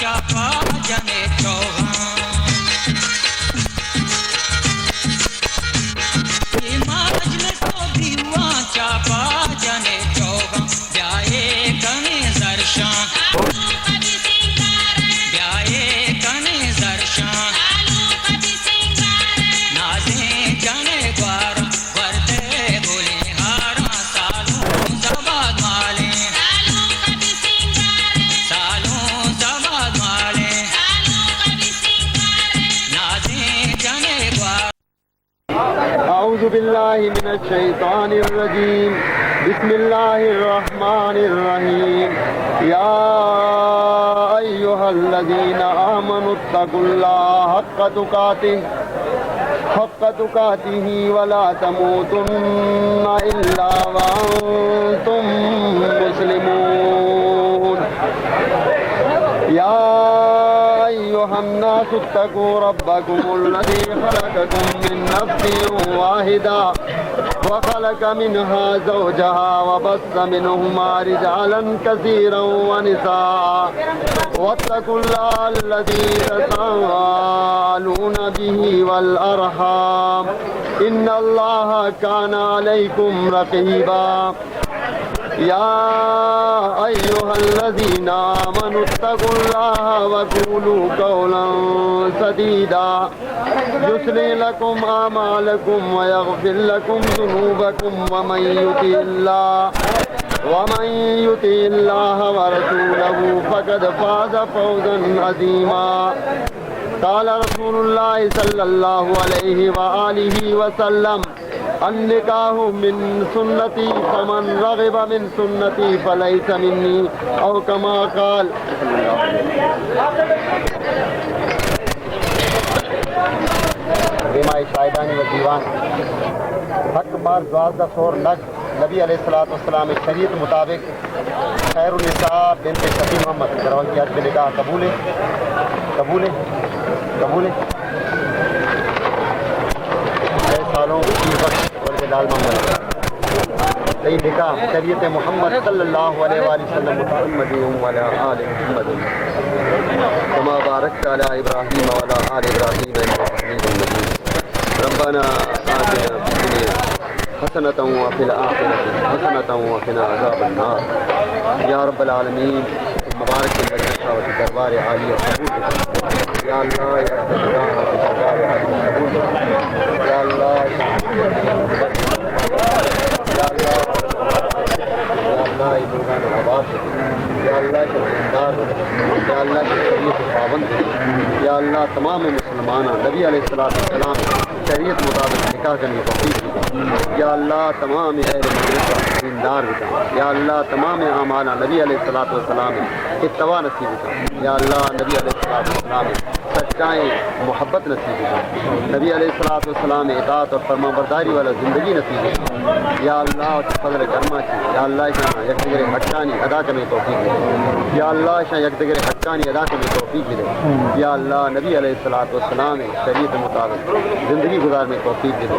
چاپا جنے چوغاں، اے مجلس و دیوان چاپا جنے چوغاں، بیائے کنے زرشاں، بیائے کنے زرشاں، نازیں جنے گوار۔ وردے گلیں ہاراں سالوں زباد مالیں، سالوں زباد مالیں، نازیں جنے گوار۔ أعوذ بالله من الشيطان الرجيم. بسم الله الرحمن الرحيم. يا أيها الذين آمنوا اتقوا الله حق تقاته، حق تقاته ولا تموتن إلا وأنتم مسلمون. يا أيها الناس اتقوا ربكم الذي خلقكم من نفس واحدة وخلق منها زوجها وبث منهما رجالا كثيرا ونساء واتقوا الله الذي تساءلون به والأرحام إن الله كان عليكم رقيبا. يا أيها الذين آمنوا اتقوا الله وقولوا قولا سديدا يصلح لكم أعمالكم ويغفر لكم ذنوبكم ومن يطع الله، ومن يطع الله ورسوله فقد فاز فوزا عظيما. قال رسول الله صلى الله عليه وآله وسلم: النكاح من سنتي فمن رغب من سنتي فليس مني، أو كما قال. دیما شاہدانی و دیوان، حق مار دوازدہ سور نگ، نبی علیہ الصلوۃ والسلام شریعت مطابق خیر النساء بنت شفیع محمد دروازی آج کے نکاح قبول ہے، قبول ہے، قبول ہے۔ اے سالوں کی بخش ولد لال محمد، تئی نکاح شریعت محمد صلی اللہ علیہ وآلہ وسلم، محمد وعلی آل محمد، كما باركت على إبراهيم وعلى آل إبراهيم إنك حميد مجيد. ربنا آتنا في الدنيا حسنة وفي الآخرة حسنة وقنا عذاب النار. یا رب العالمین، مبارک مجلس ءَ وتی دربار عالی ءَ قبول بکن۔ یا اللہ، اے عرض خدا وتی دربار عالی ءَ قبول بکن۔ یا اللہ، یا اللہ، یا اللہ، اے لوگاں آباد بکن۔ یا اللہ، شر دیندار بکن۔ یا اللہ، شر شریعت پابند بکن۔ یا اللہ، تمام مسلماناں نبی علیہ الصلوۃ والسلام شریعت مطابق نکاح کنگ ءِ توفیق بدے۔ یا اللہ، تمام اہل مدرسہ دیندار بکن۔ یا اللہ، تمام اعمالاں نبی علیہ الصلوۃ والسلام ءِ اتباع نصیب بکن۔ یا اللہ، نبی علیہ الصلوۃ والسلام ءِ سچائیں محبت نصیب بکن۔ نبی علیہ الصلوۃ والسلام ءِ اطاعت اور فرمانبرداری والا زندگی نصیب بکن۔ یا اللہ، وتی فضل ءُ کرم ءَ چہ، یا اللہ، اشاں یک دگرے حقانی ادا کنگ ءِ توفیق بدے۔ یا اللہ، اشاں یک دگرے حقانی ادا کنگ ءِ توفیق بدے۔ یا اللہ، نبی علیہ الصلوۃ والسلام ءِ شریعت مطابق زندگی گزارنے توفیق بدے۔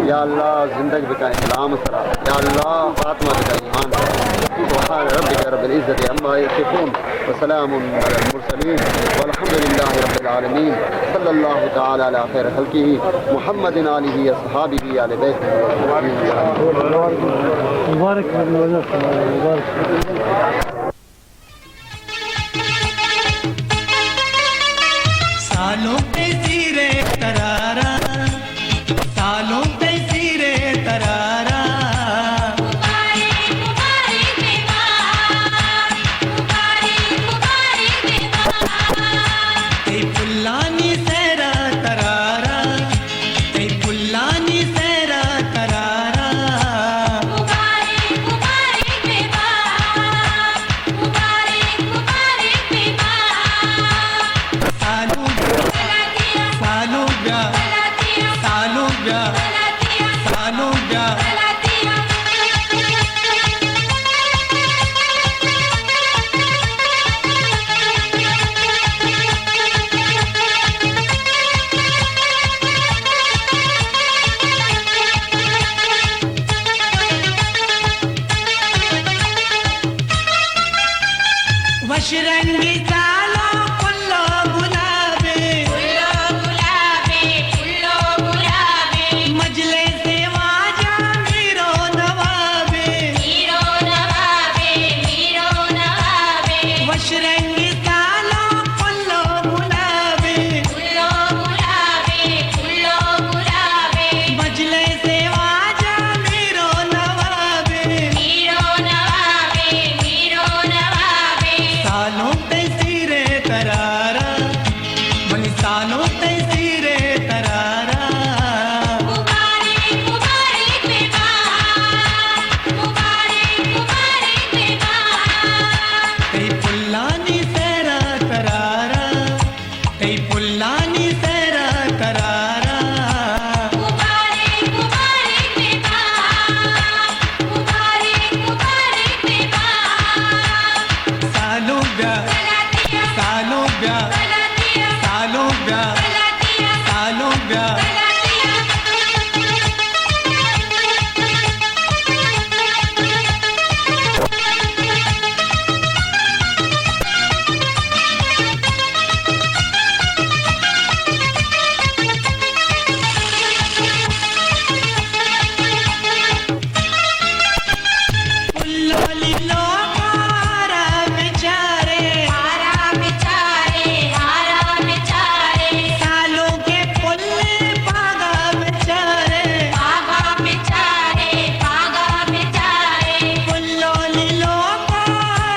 یا اللہ، زندگ بکن اسلام سرا۔ یا اللہ، خاتمہ بکن ایمان سرا۔ سبحان ربك رب العزة عما يصفون، وسلام على المرسلين، والحمد لله رب العالمين، صلى الله تعالى على خير خلقه محمد آله أصحابه آل بيته. مبارک، مبارک، مبارک۔ سالوں تئی سیرے ترارا، سالوں تئی سیرے ترارا۔ تئی پلانی سیرا ترارا، تئی پلانی سیرا ترارا۔ مبارک، مبارک بے بار، مبارک، مبارک بے بار۔ سالوں بیا، سالوں بیا، سالوں بیا، سالوں بیا۔ وش رنگی سالوں بیا، سالوں بیا، سالوں بیا، سالوں بیا۔ پلانی لوگ ءَ را بچارے، آ را بچارے، آ را بچارے۔ سالوں کے پلے پاگا بچارے، پاگا بچارے، پاگا بچارے۔ پلانی لوگ ءَ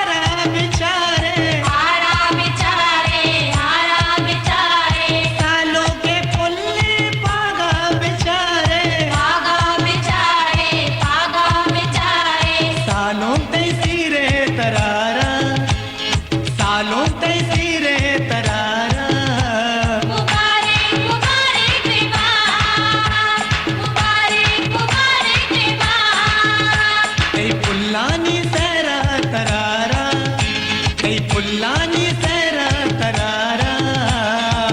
را بچارے، آ را بچارے، آ را بچارے۔ سالوں کے پلے پاگا بچارے، پاگا بچارے، پاگا بچارے۔ سالوں تئی سیرے ترارا، سالوں تئی سیرے ترارا۔ مبارک، مبارک بے بار، مبارک، مبارک بے بار۔ تئی پلانی سیرا ترارا، تئی پلانی سیرا ترارا۔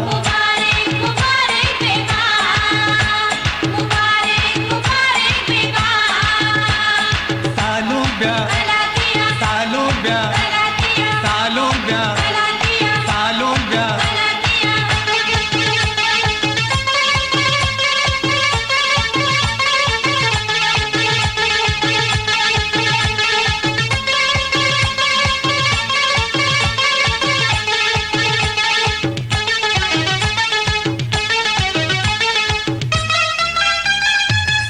مبارک، مبارک بے بار، مبارک، مبارک بے بار۔ سالوں بیا، سالوں بیا، سالوں بیا، سالوں بیا۔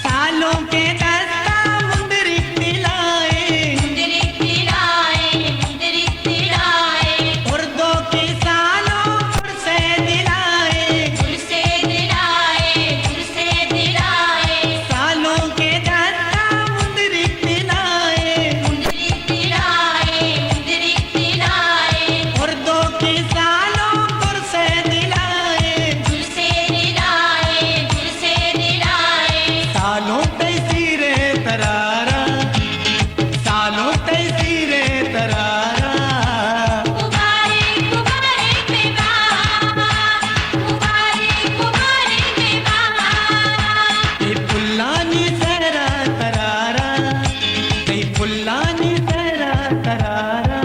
سالوں کے دستا مندری دلائے، مندری دلائے، مندری دلائے۔ اردو کی سالوں پرسے دلائے، پرسے دلائے، پرسے دلائے۔ سالوں کے دستا مندری دلائے، مندری دلائے، مندری دلائے۔ اردو کی سالوں پرسے دلائے، پرسے دلائے، پرسے دلائے۔ سالوں تئی سیرے ترارا، سالوں تئی سیرے ترارا۔ مبارک، مبارک بے بار، مبارک، مبارک بے بار۔ تئی پلانی سیرا ترارا، تئی پلانی سیرا ترارا۔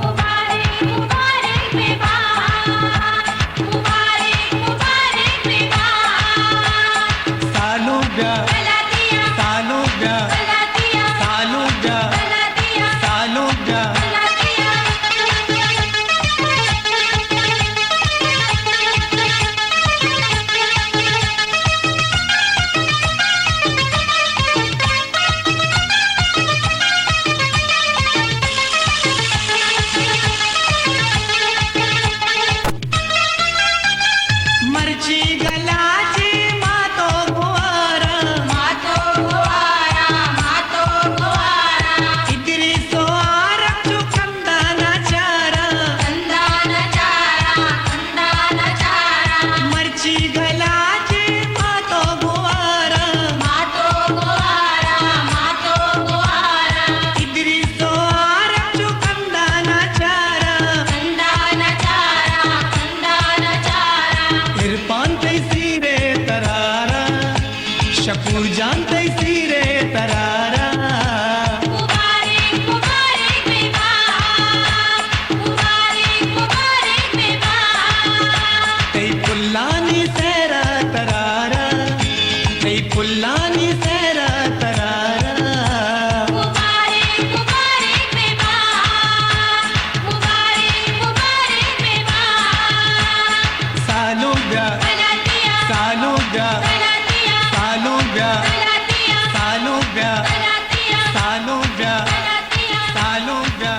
مبارک، مبارک بے بار، مبارک، مبارک بے بار۔ سالوں بیا، سالوں بیا، سالوں بیا، سالوں بیا۔ مرچی گلاچی ماتو گوارا، ماتو گوارا، ماتو گوارا۔ ادریسو آرک چو کندانا چارا، کندانا چارا، کندانا چارا۔ مرچی گلاچی ماتو گوارا، ماتو گوارا، ماتو گوارا۔ ادریسو آرک چو کندانا چارا، کندانا چارا، کندانا چارا۔ عرفان تئی سیرے ترارا، شکور جان تئی سیرے ترارا۔ مبارک، مبارک بے بار، مبارک، مبارک بے بار۔ تئی پلانی سیرا ترارا، تئی پلانی سیرا ترارا۔ مبارک، مبارک بے بار، مبارک، مبارک بے بار۔ سالوں بیا، سالوں بیا، سالوں بیا، سالوں بیا، سالوں بیا، سالوں بیا۔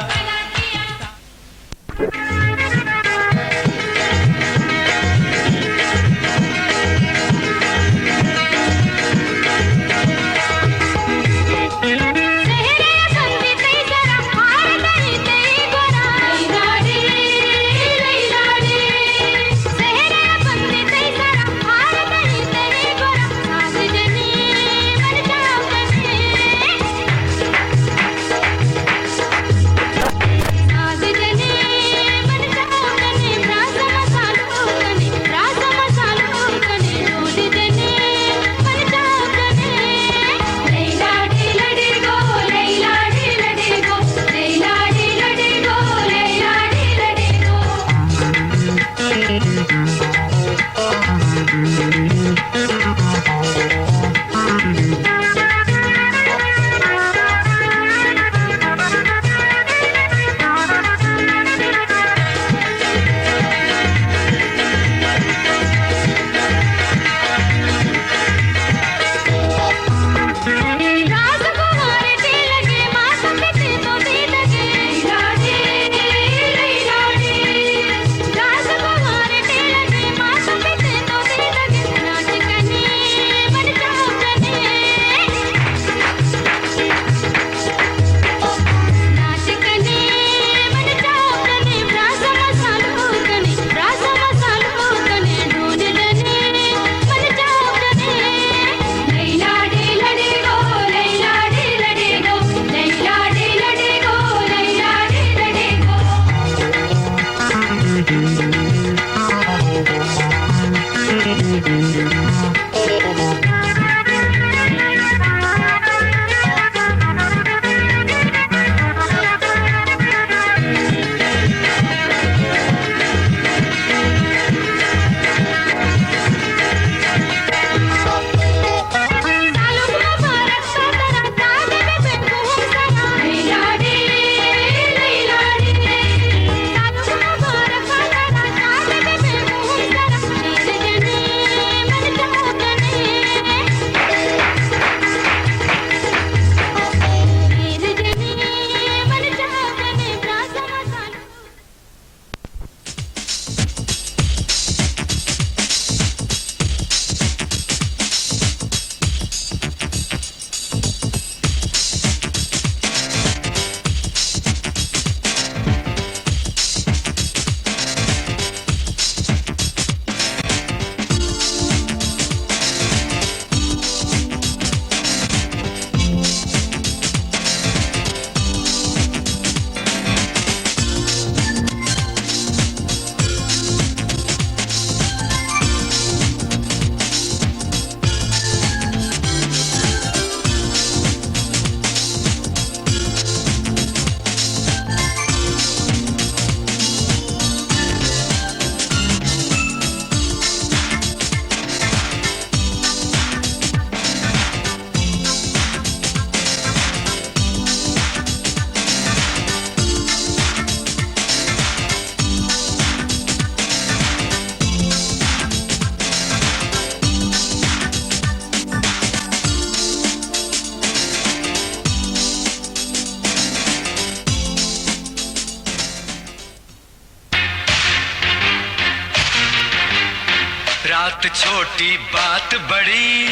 بات چھوٹی بات بڑی،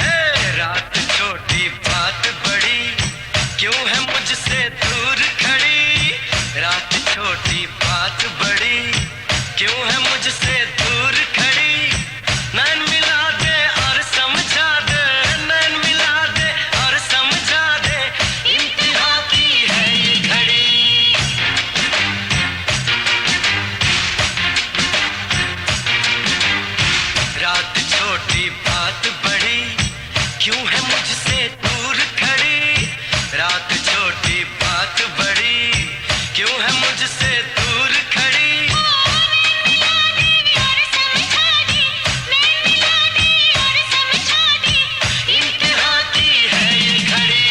ہے رات چھوٹی بات بڑی، کیوں ہے مجھ سے دور کھڑی؟ رات چھوٹی بات بڑی، کیوں ہے مجھ سے دور کھڑی؟ نین ملا دے اور سمجھا دے، نین ملا دے اور سمجھا دے، امتحان کی ہے یہ گھڑی۔ رات چھوٹی بات بڑی، کیوں ہے مجھ سے دور کھڑی؟ رات چھوٹی بات بڑی، کیوں ہے مجھ سے دور کھڑی؟ امتحان کی ہے یہ گھڑی۔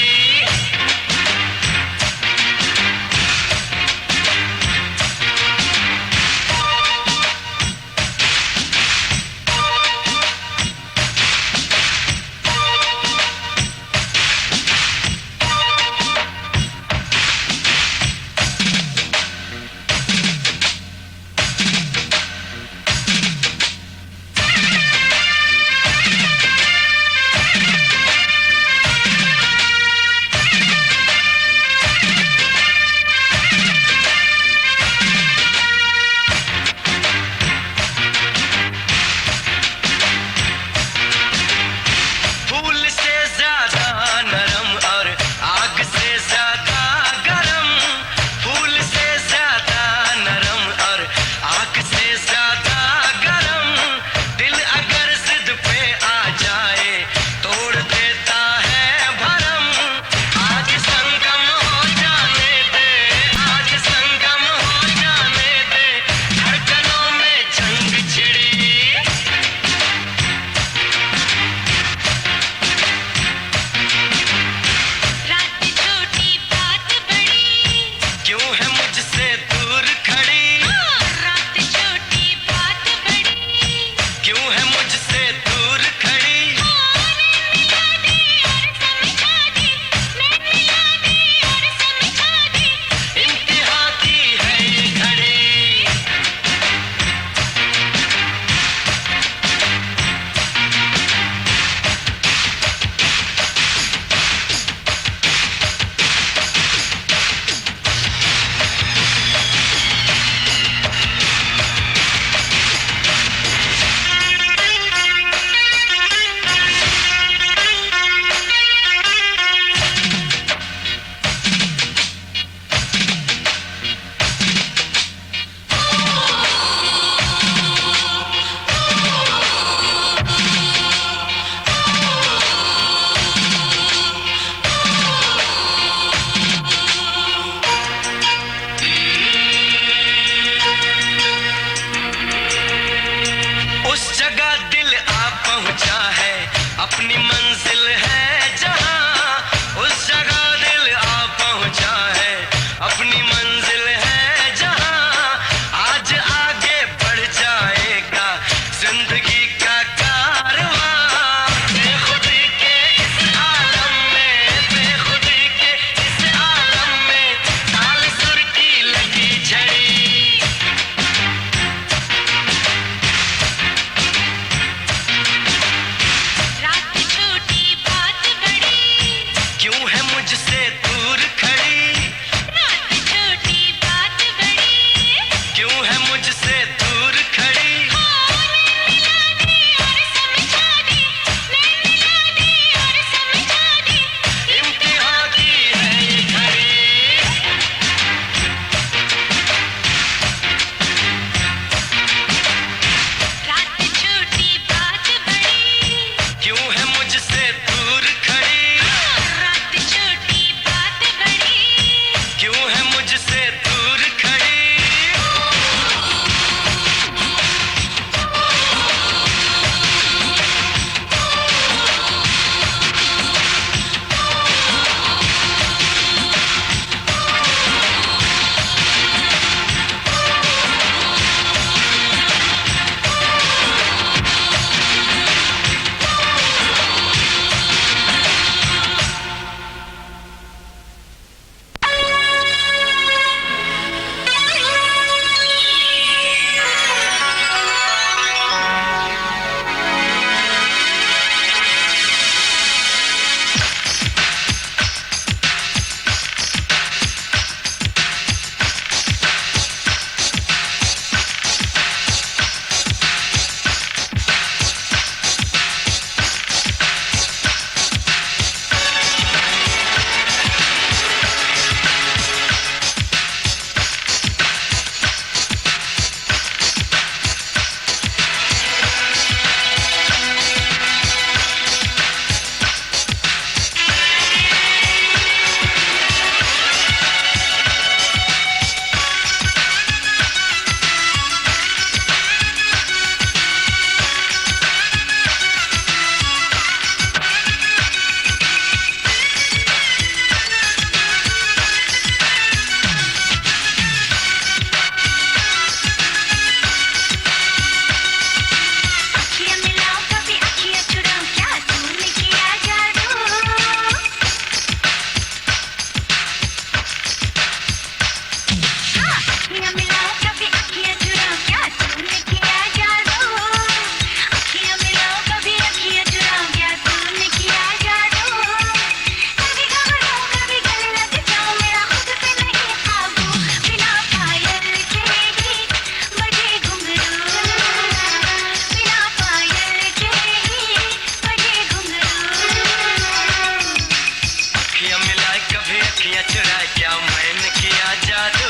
अखियाँ चुराए क्या मैंने किया जादू,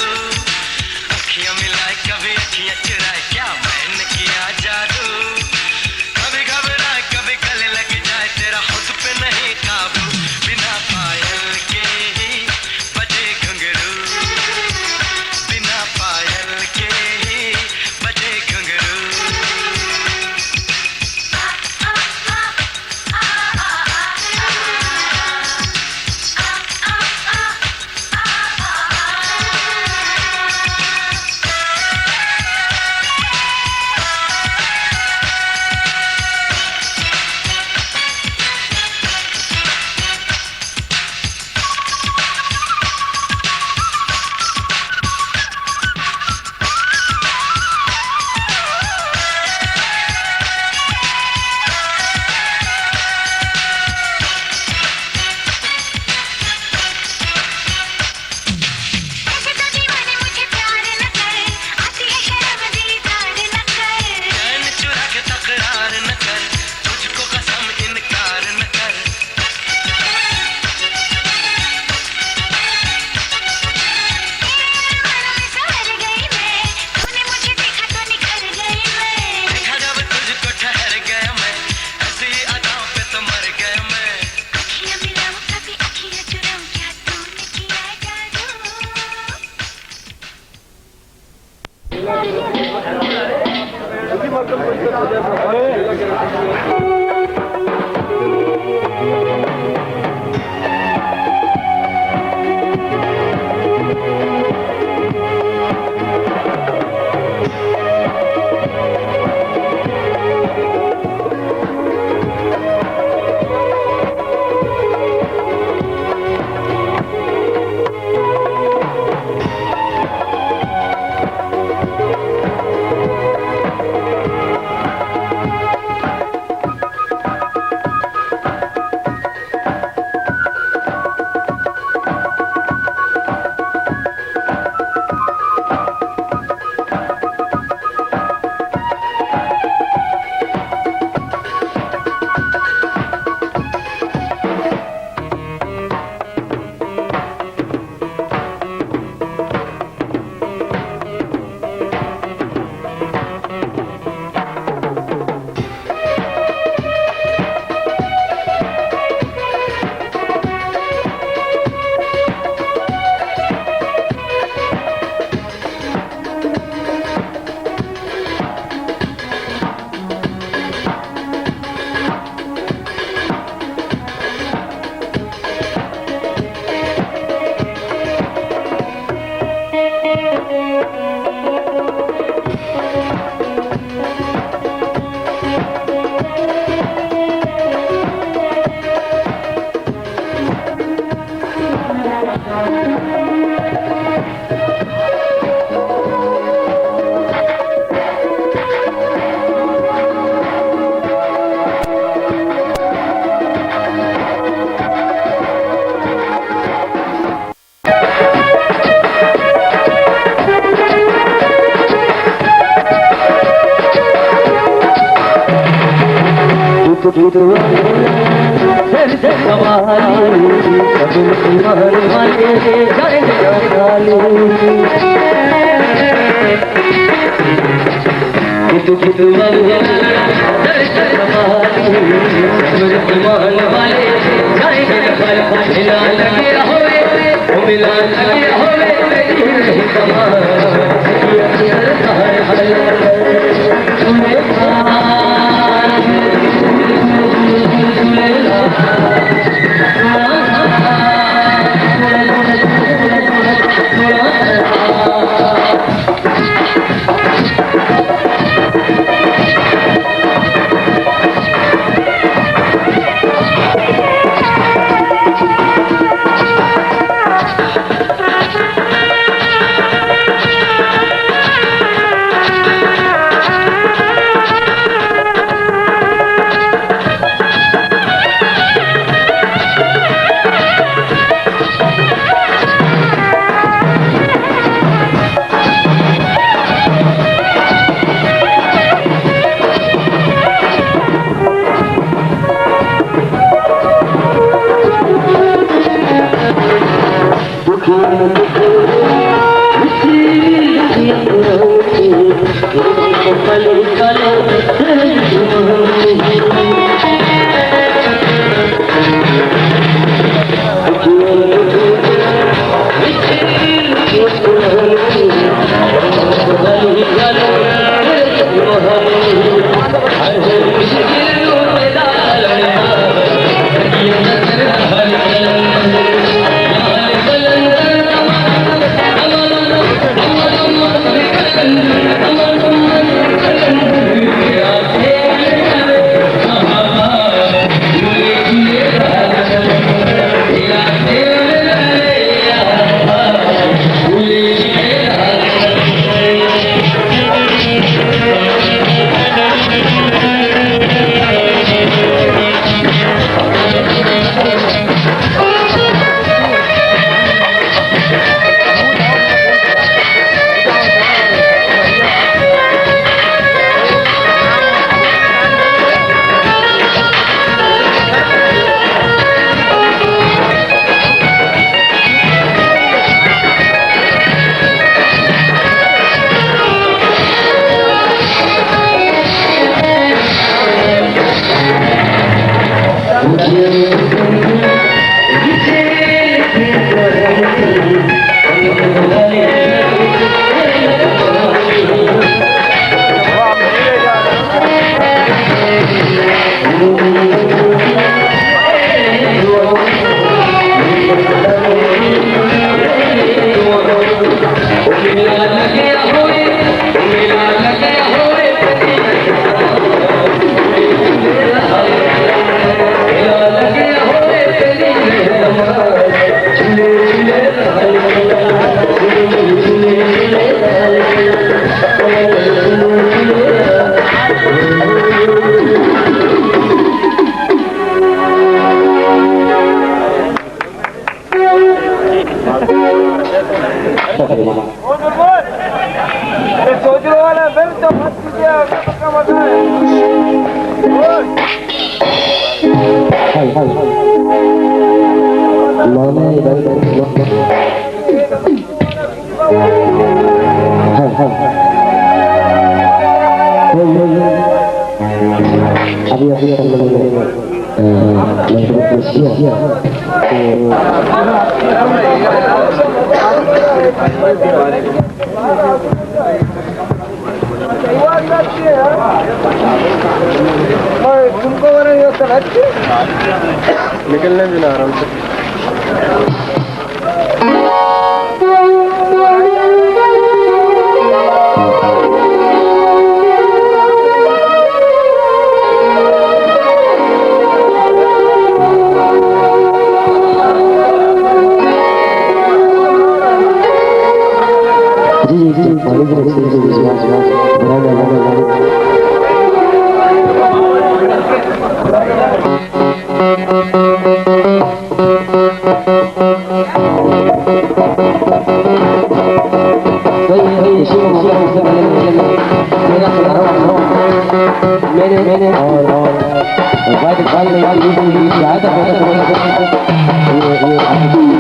अखियाँ मिलाए कभी अखियाँ चुराए क्या मैंने किया जादू, कभी घबराए कभी गले लग जाए, तेरा खुद पे नहीं काबू, बिना पायल के ही बजे घुंघरू, बिना पायल के ही बजे घुंघरू। ऐसे तो दीवाने मुझे प्यार न कर, आती है शर्म दीदार न कर। चैन चुरा के तकरार न कर, तुझको कसम इनकार न कर। तेरे अरमानों में संवर गई मैं, तूने मुझे देखा तो निखर गई मैं। देखा जब तुझको ठहर गया मैं, ऐसी अदाओं पे तो मर गया मैं। अखियाँ मिलाऊं कभी अखियाँ चुराऊं, क्या तूने किया जादू? अभी, अभी कर लेंगे। अ, मैं तो कुछ किया। तो तुमको निकलने देना आराम से। मैंने, मैंने और, और भाई, भाई ने ये, ये,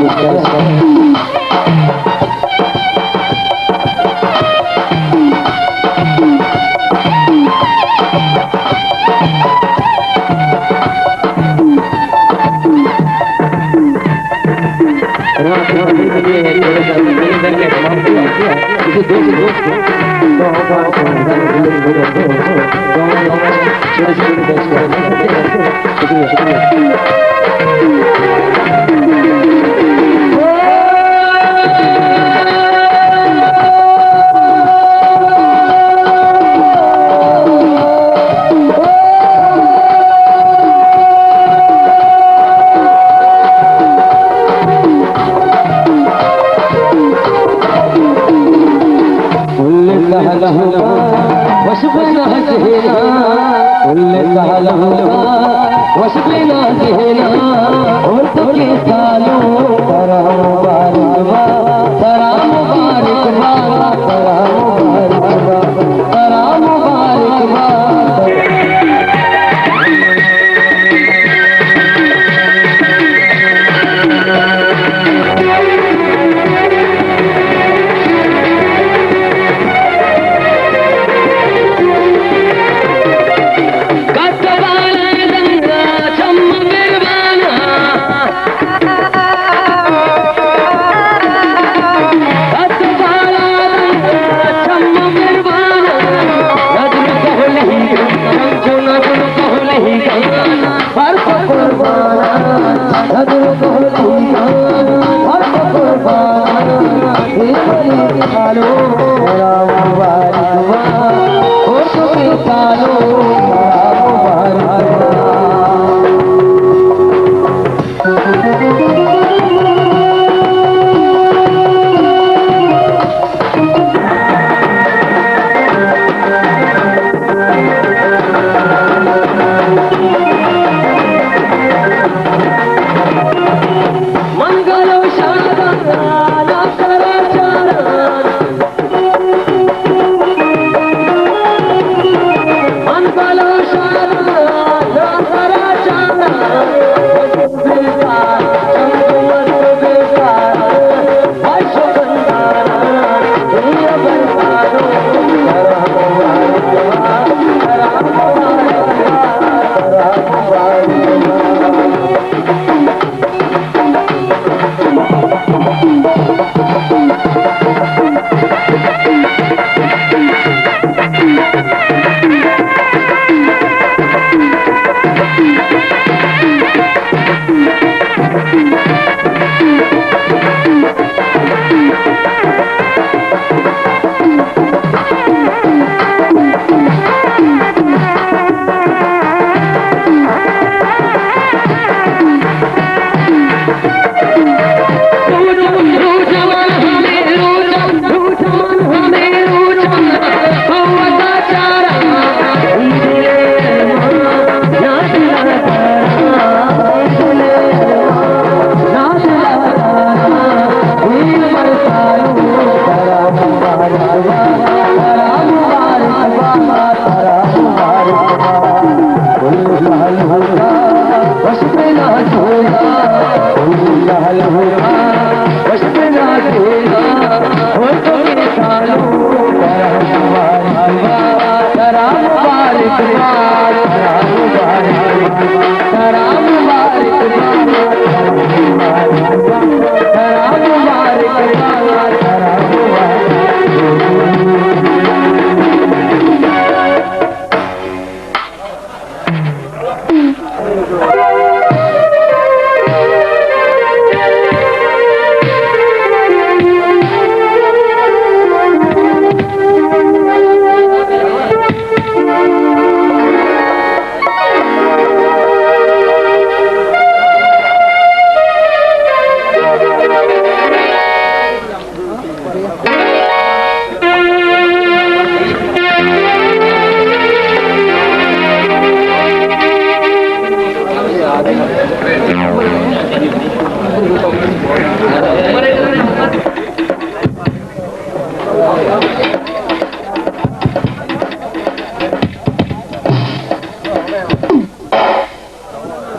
ये शायद ये, ये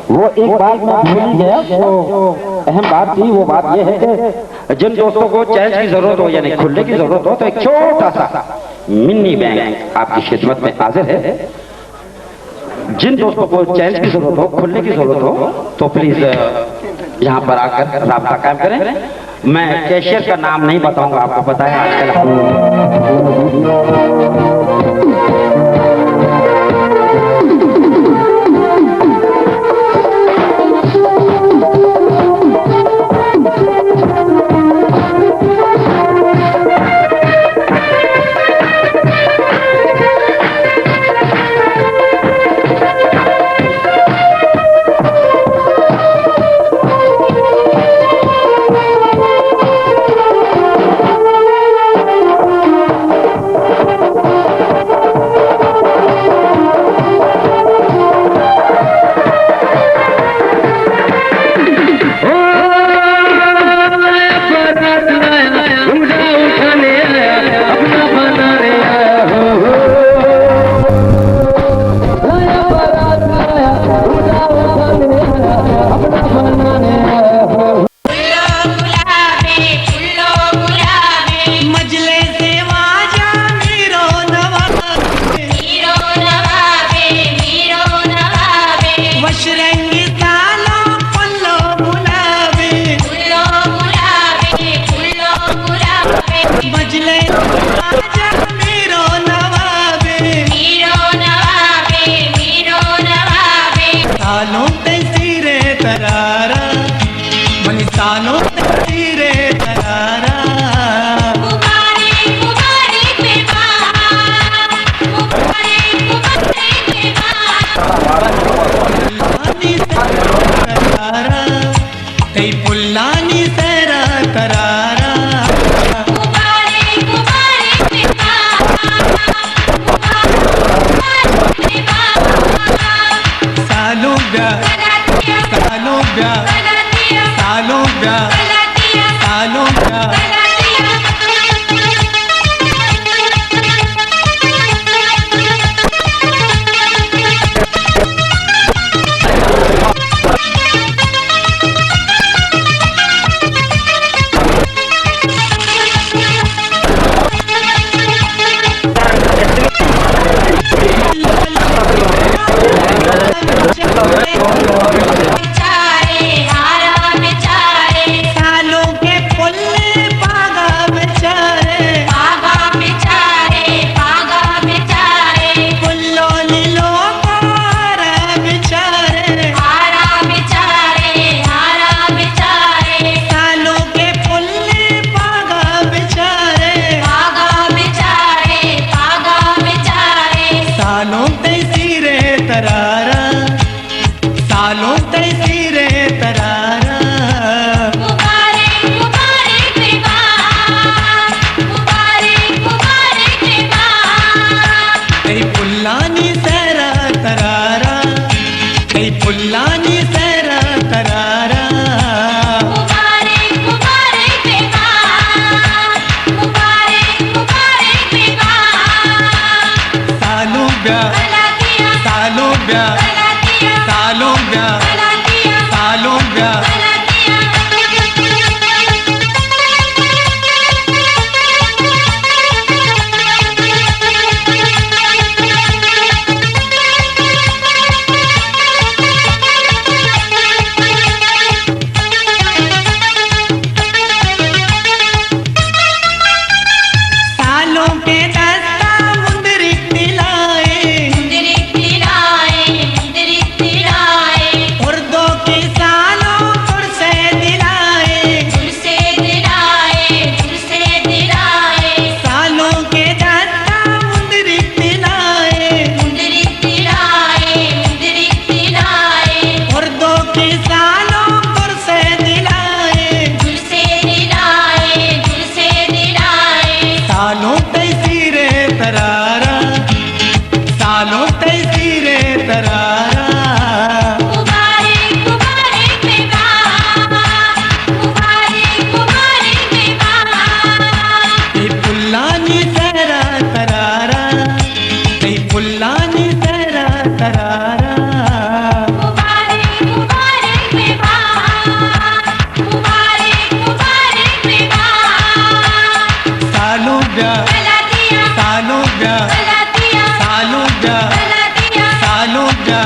وہ ایک بات میں بھول ہی گیا، وہ اہم بات تھی۔ وہ بات یہ ہے کہ جن دوستوں کو چیلنج کی ضرورت ہو، یعنی کھلنے کی ضرورت ہو، تو ایک چھوٹا سا منی بینک آپ کی خدمت میں حاضر ہے۔ جن دوستوں کو چیلنج کی ضرورت ہو، کھلنے کی ضرورت ہو، تو پلیز، آ، یہاں پر آ کر رابطہ قائم کریں۔ میں کیشیئر کا نام نہیں بتاؤں گا، آپ کو پتہ ہے آج کل ہم منی سالونک تئی سیر ءِ ترارا۔ مبارک، مبارک بہ بات، مبارک، مبارک بہ بات۔ پلانی سیر ءِ ترارا، تئی پلانی سیر ءِ ترارا۔ مبارک، مبارک بہ بات، مبارک، مبارک بہ بات۔ سالونک بیا، سالونک بیا، سالونک بیا، سالونک بیا۔ سالونک پلے پاگا بچارے، پاگا بچارے، پاگا بچارے۔ پلانی لوگ ءَ ہارا بچارے، ہارا بچارے، ہارا بچارے۔ سالونک پلے پاگا بچارے، پاگا بچارے، پاگا بچارے۔ سالونک تئی سیر ءِ ترارا، سالونک تئی سیر ءِ ترارا۔ مبارک، مبارک بہ بات، مبارک، مبارک بہ بات۔ تئی پلانی سیر ءِ ترارا، تئی پلانی سیر ءِ ترارا۔ مبارک، مبارک بہ بات، مبارک، مبارک بہ بات۔ سالونک بیا، سالونک بیا، سالونک بیا، سالونک بیا۔ سالونک دستا مندریک دلائے، مندریک دلائے، مندریک دلائے۔ اردو کے سالونک ترسے دلائے، ترسے دلائے، ترسے دلائے۔ سالونک دستا مندریک دلائے، مندریک دلائے، مندریک دلائے۔ اردو کے سالونک ترسے دلائے، ترسے دلائے، ترسے دلائے۔ سالونک تئی سیر ءِ ترارا، سالونک تئی سیر ءِ ترارا۔ مبارک، مبارک بہ بات، مبارک، مبارک بہ بات۔ تئی پلانی سیر ءِ ترارا، تئی پلانی سیر ءِ ترارا۔ مبارک، مبارک بہ بات، مبارک، مبارک بہ بات۔ سالونک بیا، سالونک بیا، سالونک بیا، سالونک بیا۔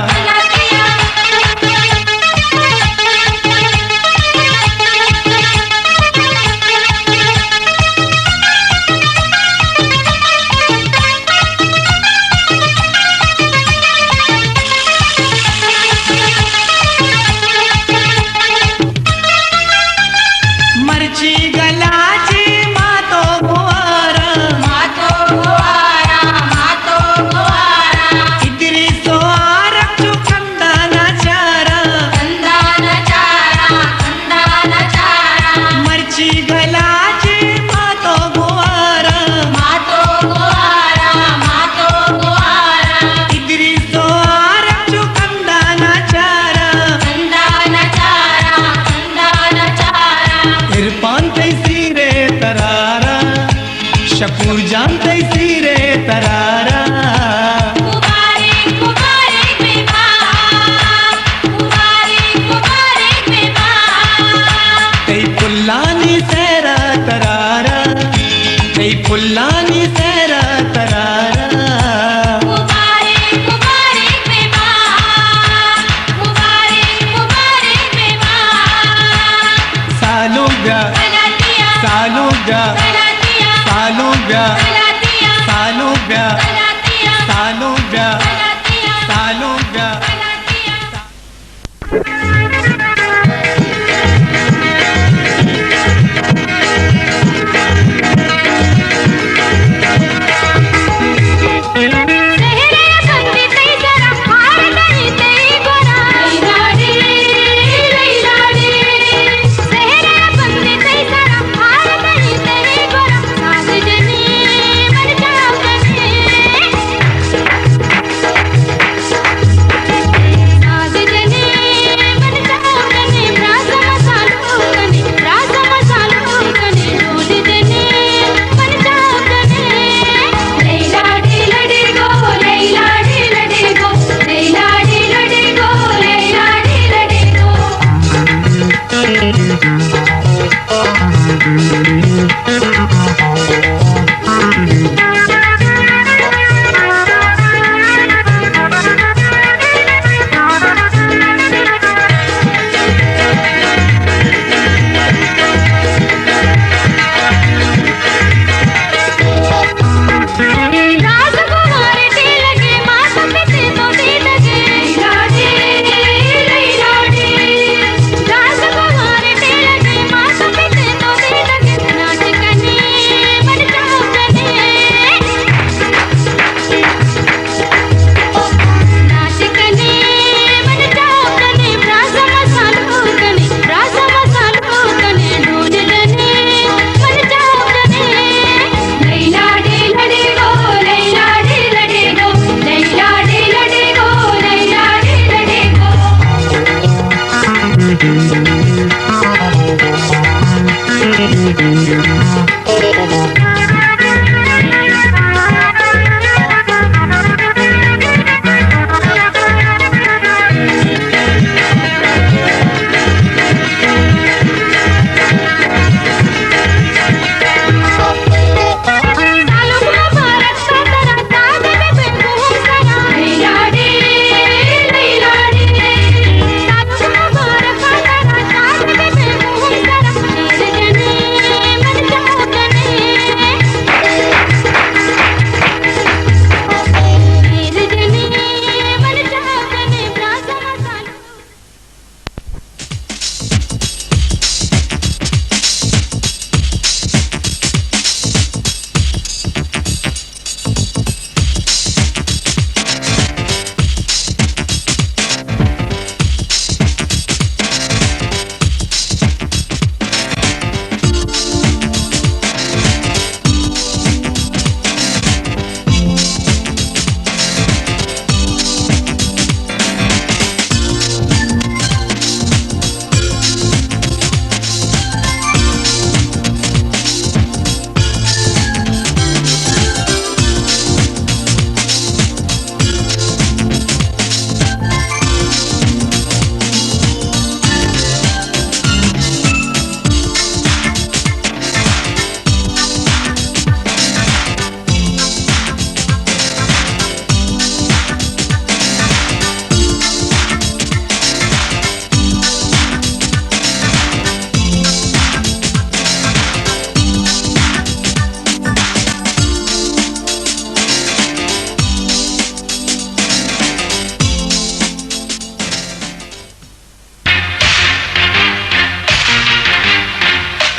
مرچی گلاچی ماتو گوارا، ماتو گوارا، ماتو گوارا۔ ادریسو آرک چو کندانا چارا، کندانا چارا، کندانا چارا۔ مرچی گلاچی ماتو گوارا، ماتو گوارا، ماتو گوارا۔ ادریسو آرک چو کندانا چارا، کندانا چارا، کندانا چارا۔ عرفان تئی سیر ءِ ترارا، شکور جان تئی سیر ءِ ترارا۔ مبارک، مبارک بہ بات، مبارک، مبارک بہ بات۔ تئی پلانی سیر ءِ ترارا، تئی پلانی سیر ءِ ترارا۔ مبارک، مبارک بہ بات، مبارک، مبارک بہ بات۔ سالونک بیا، سالونک بیا، سالونک بیا، سالونک بیا، سالونک بیا، سالونک بیا۔ سالونک بیا۔ سالونک بیا۔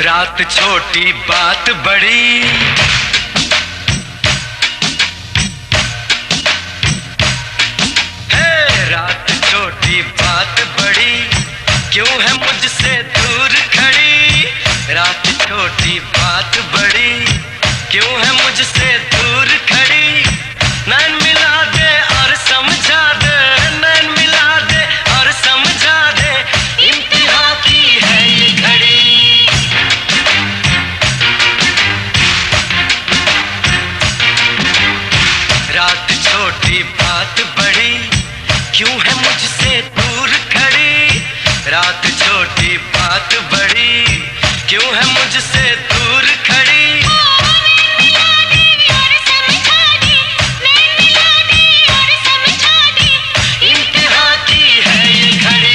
रात छोटी बात बड़ी, हे रात छोटी बात बड़ी, क्यों है मुझसे दूर खड़ी? रात छोटी बात बड़ी, क्यों है मुझसे दूर खड़ी? नैन मिला दे और समझा दे, नैन मिला दे और समझा दे, इम्तिहान की है ये घड़ी। रात छोटी बात बड़ी, क्यों है मुझसे दूर खड़ी? रात छोटी बात बड़ी, क्यों है मुझसे दूर खड़ी? इम्तिहान की है ये घड़ी।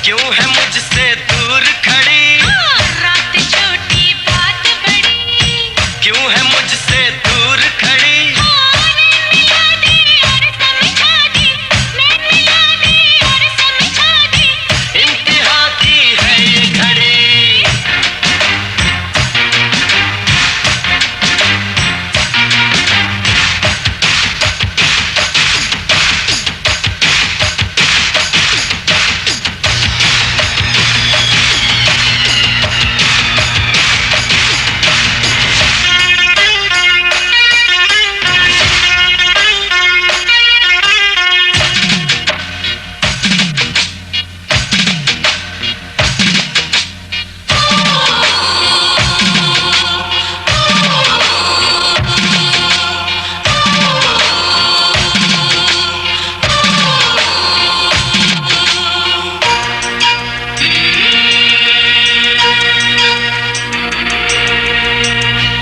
क्यों है मुझसे दूर खड़ी? हाँ, रात छोटी बात बड़ी। क्यों है मुझसे दूर खड़ी? हाँ, नैन मिला दे और समझा दे, नैन मिला दे और समझा दे। इंतहा की है ये घड़ी।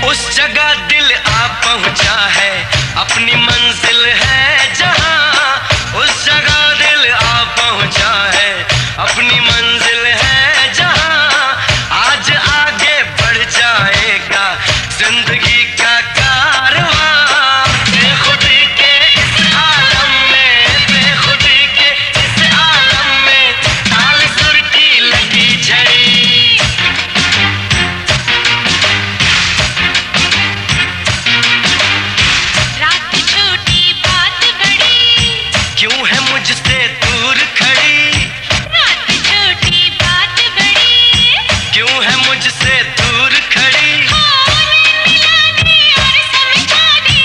उस जगह दिल आ पहुंचा है, अपनी मंजिल है जहां। उस जगह दिल आ पहुंचा है, अपनी मंजिल है जहां। आज आगे बढ़ जाएगा जिंदगी का कारवां। बेखुदी के इस आलम में, बेखुदी के इस आलम में, ताल सुर की लगी झड़ी। रात छोटी बात बड़ी। क्यों है मुझसे दूर खड़ी? रात छोटी बात बड़ी। क्यों है मुझसे दूर खड़ी? हाँ, नैन मिला दे और समझा दे,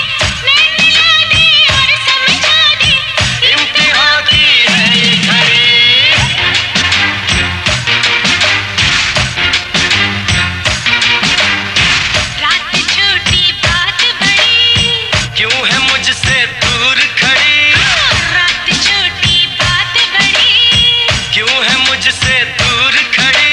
नैन मिला दे और समझा दे। इंतहा की है ये घड़ी। रात छोटी बात बड़ी। क्यों है मुझसे दूर खड़ी? हाँ, रात छोटी बात बड़ी। क्यों है मुझसे दूर खड़ी?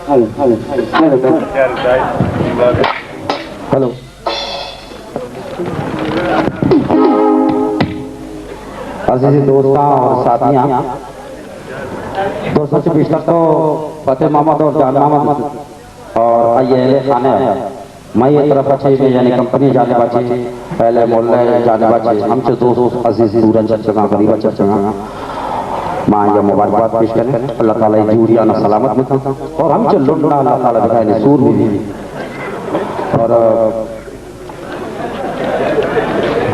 Hello, hello, hello, hello. Hello. عزیز دوستاں اور ساتھیاں، دوستاں چہ پیشتر تو فتح محمد اور جان محمد اور آئی اہل خانہ، مئے طرف چہ، یعنی کمپنی جانب چہ، اہل محلہ جانب چہ، ہمچو دوست عزیز دورا چرچگاں، غریبا چرچگاں، ما آیا مبارکباد پیش کریں۔ اللہ تعالی جوڑیانا سلامت بکن اور ہمچو لڈنا اللہ تعالی بکائے سور بھی۔ اور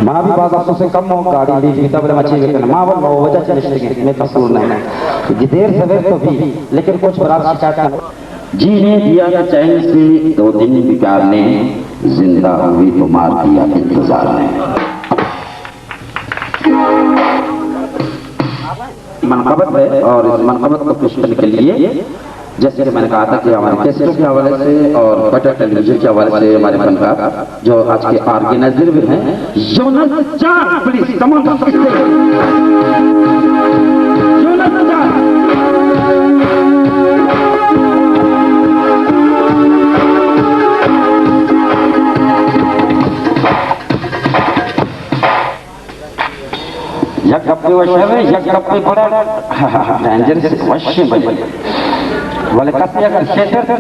منا بھی باز افسوس ہے، کم ہو گاڑی لیٹ بیتا، بلے مچی بکن۔ ما اول وجہ چہ نشتگیں، میں قصور نہیں۔ یہ دیر سویر تو بھی، لیکن کچھ برات شکایت کرنا۔ جی نے دیا تھا چین سے، دو دن بیکار نے، زندہ ہوئی تو مار دیا انتظار نے۔ منقبت ہے اور اس منقبت کو پیش کرنے کے لیے، جیسے کہ میں نے کہا تھا کہ ہمارے کیسٹوں کے حوالے سے اور بٹر ٹیلی ویژن کے حوالے سے ہمارے فنکار جو آج کے آرگنائزر بھی ہیں، یونس جان، پلیز، کم آن، یونس جان۔ یک گپے وش ہے، یک گپے بڑا ڈینجرس وش ہے بھائی۔ ولے کسے اگر شیتر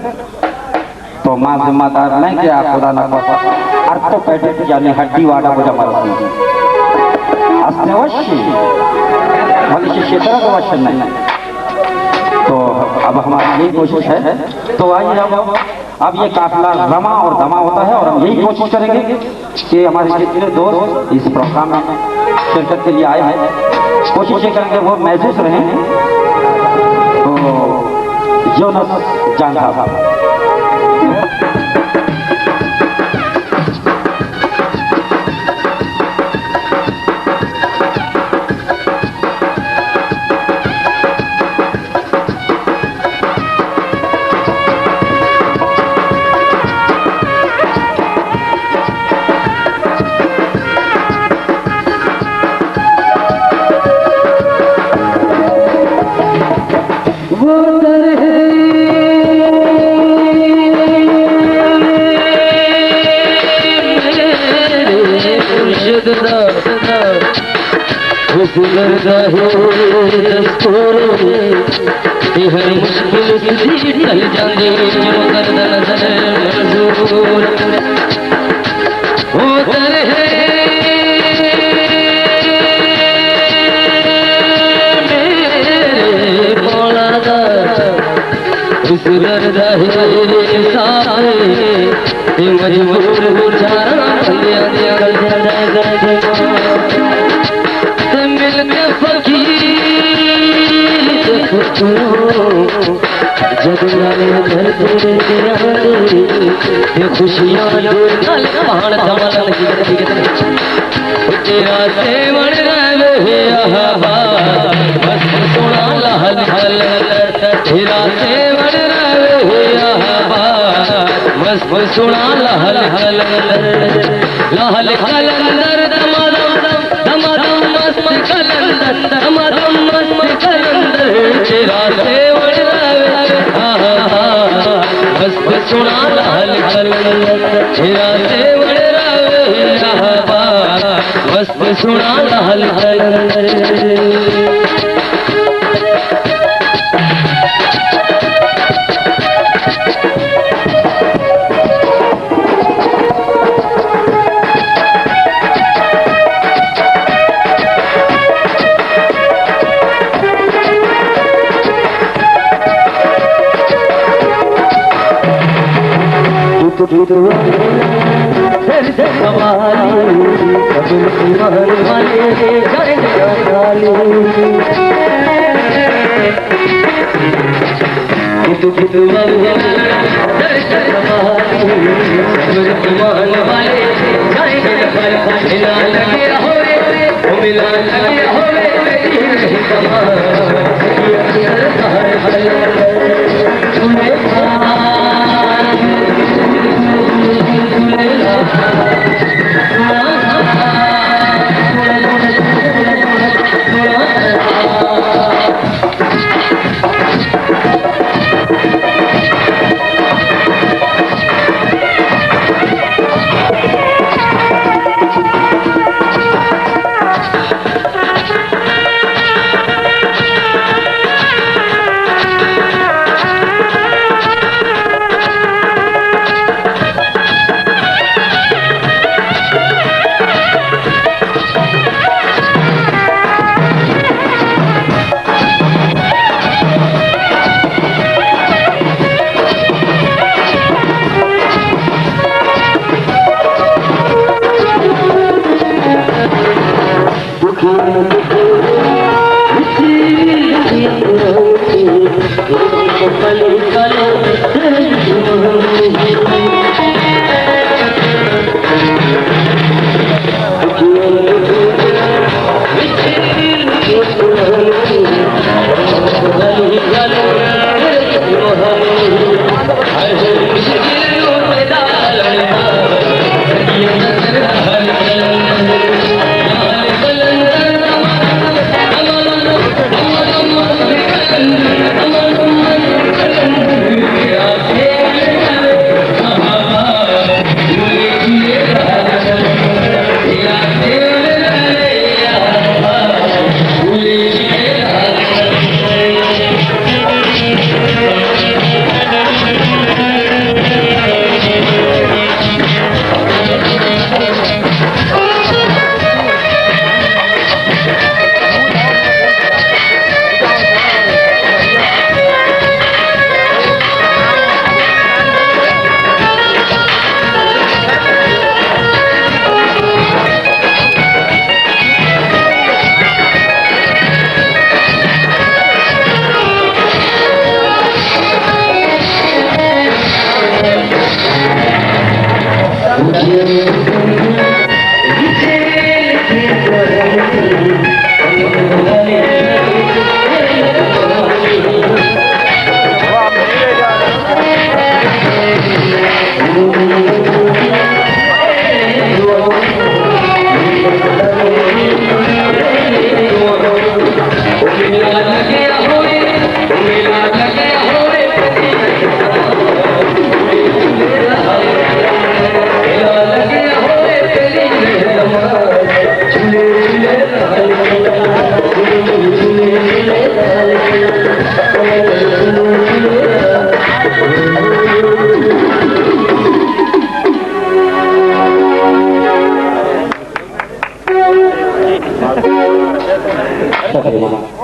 تو ما ذمہ دار نہیں کہ آ خدا نہ خواستہ آرتھوپیڈک یعنی ہڈی واڈا کجا مرسی۔ استے وش ہے، ولے شیتر تو وش نہیں۔ تو اب ہماری یہی کوشش ہے۔ تو آئیے ہم اب یہ قافلہ رواں اور دواں ہوتا ہے اور ہم یہی کوشش کریں گے کہ ہمارے جتنے دوست اس پروگرام میں شرکت کے لیے آئے ہیں، کوشش یہ کریں کہ وہ محظوظ رہیں۔ تو یونس جان صاحب۔ گزردا ہے دستور، اے ہر مشکل سدی ٹل جاندے، جو کردا نظر منظور۔ او در ہے میرے مولا دا، اس دردا ہے سارے، اے مجبور بیچارہ بندیاں دے۔ تے مل کے فقیر دے پترو، جد نال درد دے آندے، تے خوشیاں دے نال پہاڑ دمل۔ تیرا سیوڑ رہے احباب، بس سنا لہل قلندر۔ تیرا سیوڑ رہے احباب، بس سنا لہل قلندر۔ لہل قلندر دمادم، دمادم مست قلندر، دمادم مست قلندر۔ تیرا سیوڑ رہے احباب، بس سنا لہل قلندر۔ تیرا سیوڑ رہے احباب، بس سنا لہل قلندر۔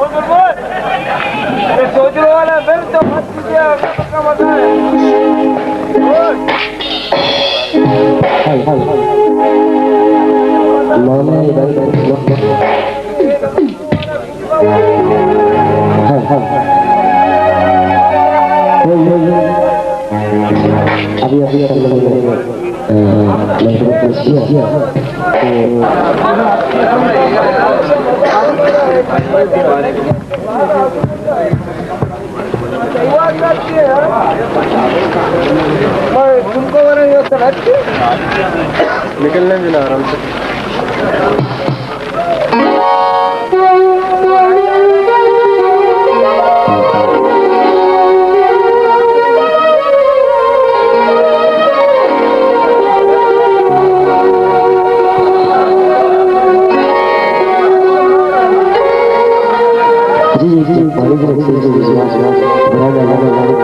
اے سوجو والا بل تو مت کیجیے، اگر تو کا مزہ ہے۔ ہاں، ہاں۔ ماما، ہاں، ہاں۔ ابھی، ابھی کر لیں گے۔ نکلنے دینا آرام سے۔ جی، جی، جی، پانی کی رکھتے ہیں، جی، جی، جی۔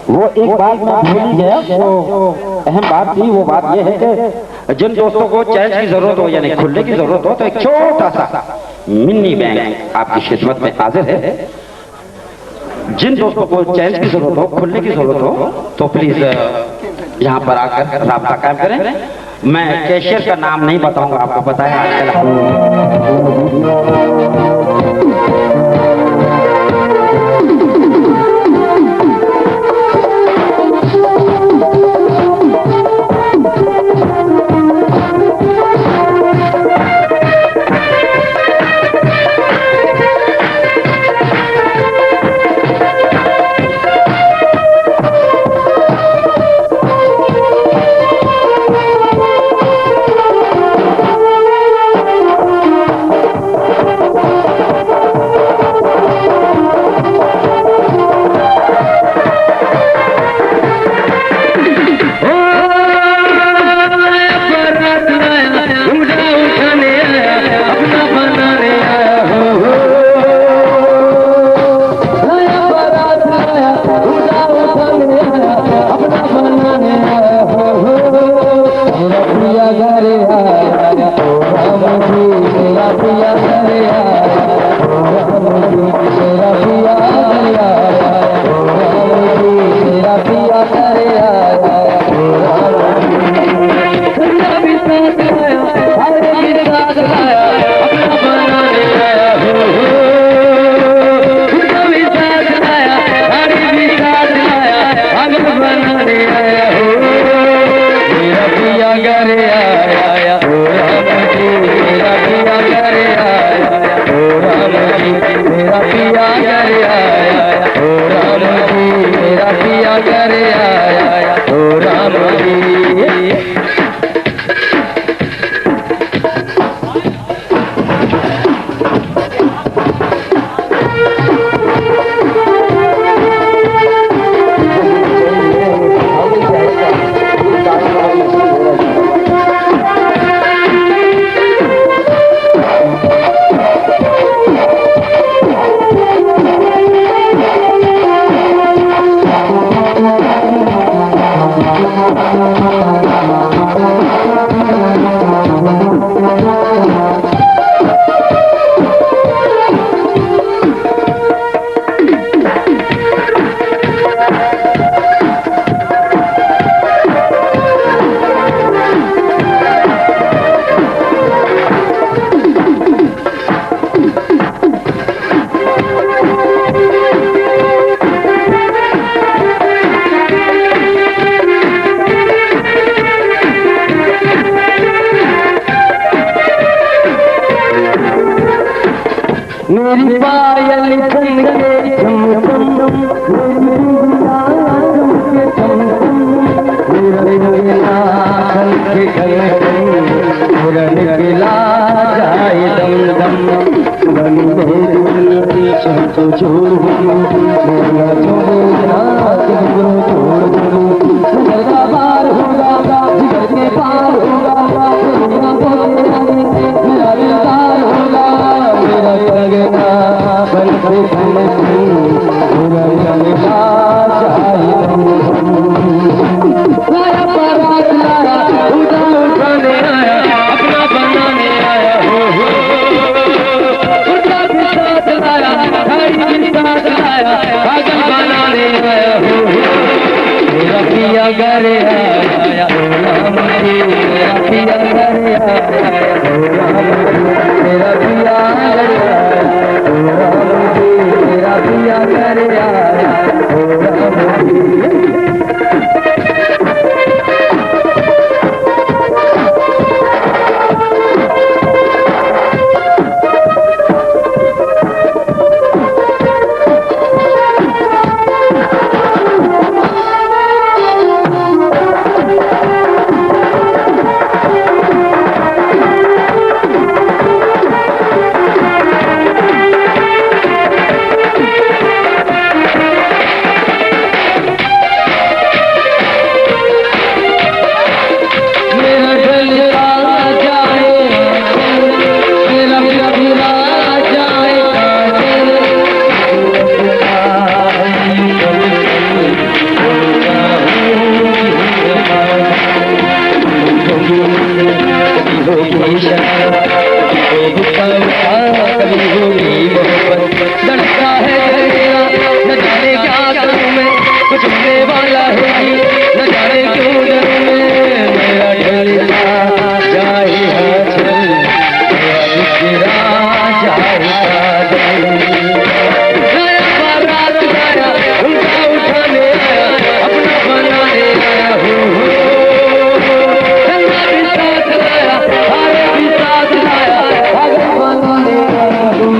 وہ ایک بات میں بھول ہی گیا، وہ اہم بات تھی۔ وہ بات یہ ہے کہ جن دوستوں کو چینج کی ضرورت ہو، یعنی کھلنے کی ضرورت ہو، تو ایک چھوٹا سا منی بینک آپ کی خدمت میں حاضر ہے۔ جن دوستوں کو چینج کی ضرورت ہو، کھلنے کی ضرورت ہو، تو پلیز، آ، یہاں پر آ کر رابطہ قائم کریں۔ میں کیشیئر کا نام نہیں بتاؤں گا، آپ کو پتہ ہے آج کل ہم میری پائل جھن کے چھم چھم، میری بندیا جھن کے چھم چھم، میرا نکلا جھن کے چھم چھم، میرا نکلا جائے دم دم۔ بنی میری سر تو چھوڑ دو، میرا چھوڑ دو، چھوڑ دو۔ جگر کا بار ہوگا، جگر کے پار ہوگا، میرا بوتیا، میرا دلدار ہوگا۔ کبھی ہوگی شرارت، کبھی غصہ اٹھا، کبھی ہوگی محبت۔ دھڑکتا ہے دل میرا، نہ جانے کیا کروں میں، کچھ ہونے والا ہے، نہ جانے کیوں ڈروں میں۔ میرا ڈھلتا جائے آنچل، میرا بکھرا جائے ساجن۔ لایا بارات لایا، ان کا اٹھانے آیا، اپنا بنانے آیا ہوں۔ گنگا بھی ساتھ لایا، ہارے بھی ساتھ لایا، پاگل بنانے آیا ہوں۔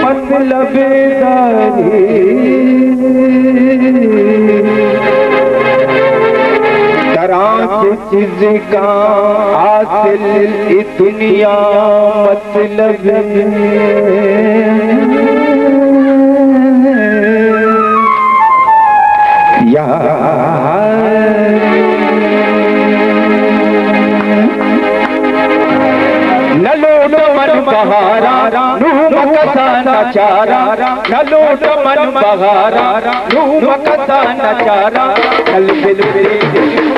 مطلب داری ترا چہ چیز کا حاصل ای دنیا مطلب یا نہ لوٹ من بہارا، نوں مکساں نچارا، نہ لوٹ من بہارا، نوں مکساں نچارا، کل دل دے دل۔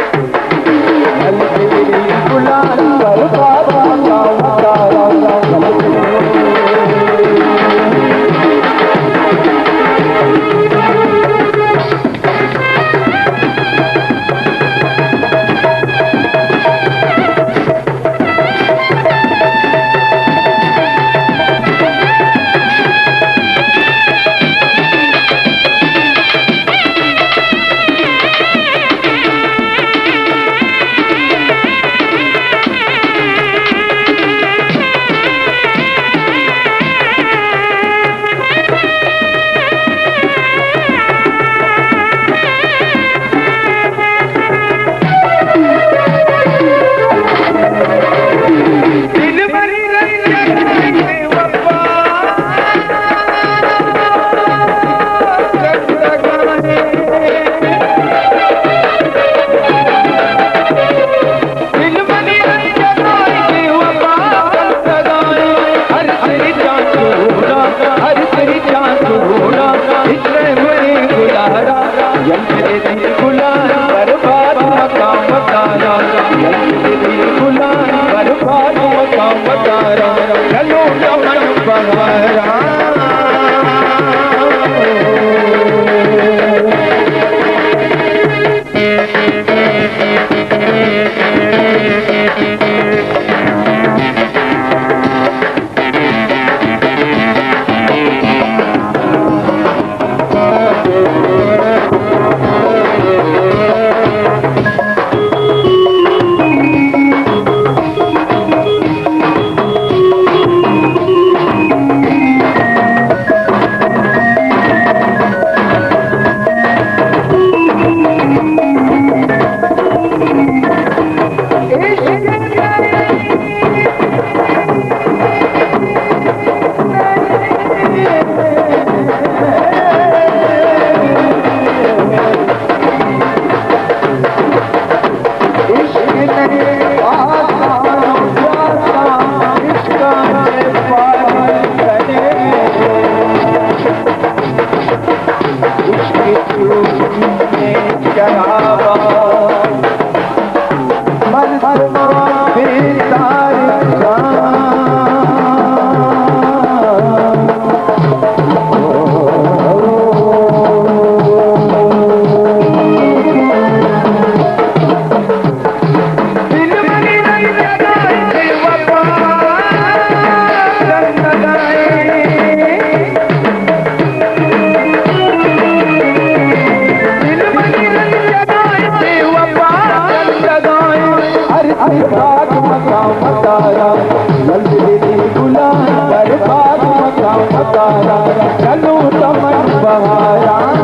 چلو تمن بہاراں۔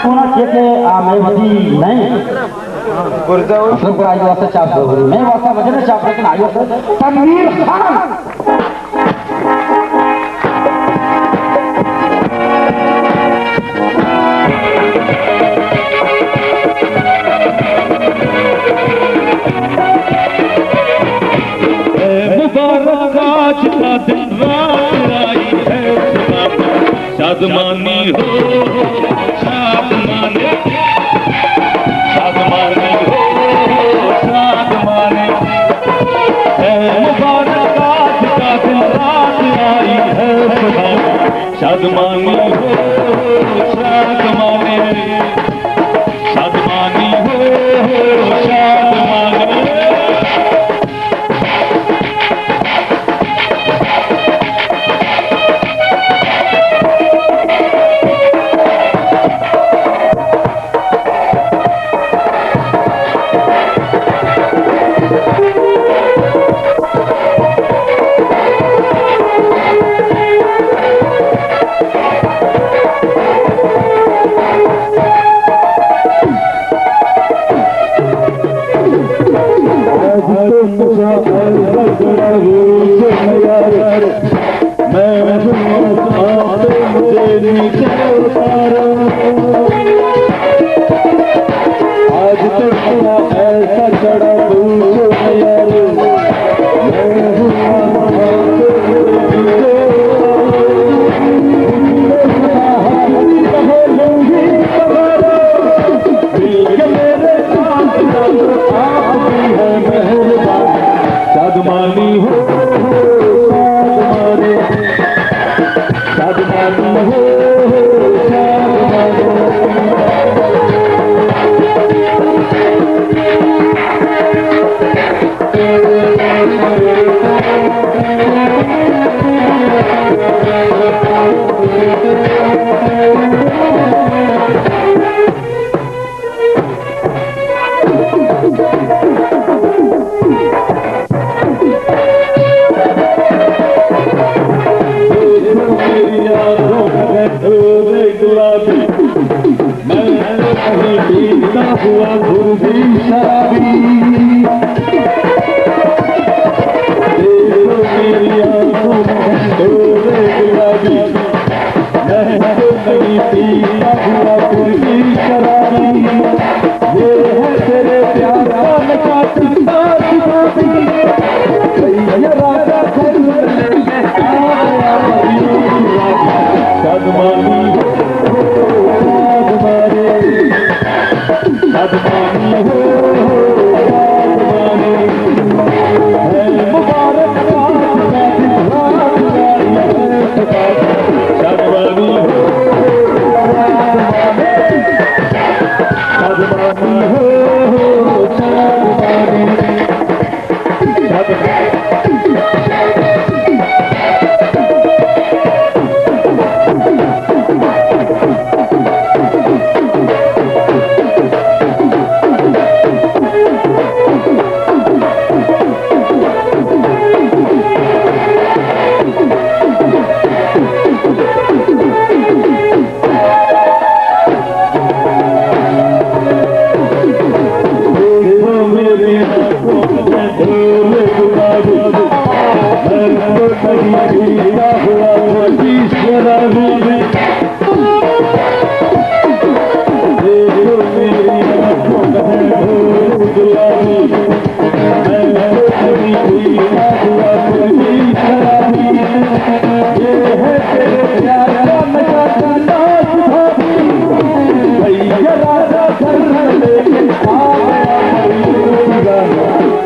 اونا چیتے آ مئے وتی نئے۔ گردہ۔ اصل پر آئی واسطہ چاپ ضروری۔ مئے واسطہ وجہ چاپ، لیکن آئی واسطہ تنویر خان۔ اے مبارک آج کا دن رات آئی ہے، شادمانی ہو، شادمانی، شادمانی ہو، شادمانی۔ اے مبارک آج کا دن رات آئی ہے، شادمانی ہو، شادمانی، شادمانی ہو، شادمانی۔ آج تک کا ایسا چڑھا پوچھو یار، میں ہوں شادمانی ہو، شادمانی، شادمانی ہو، شادمانی۔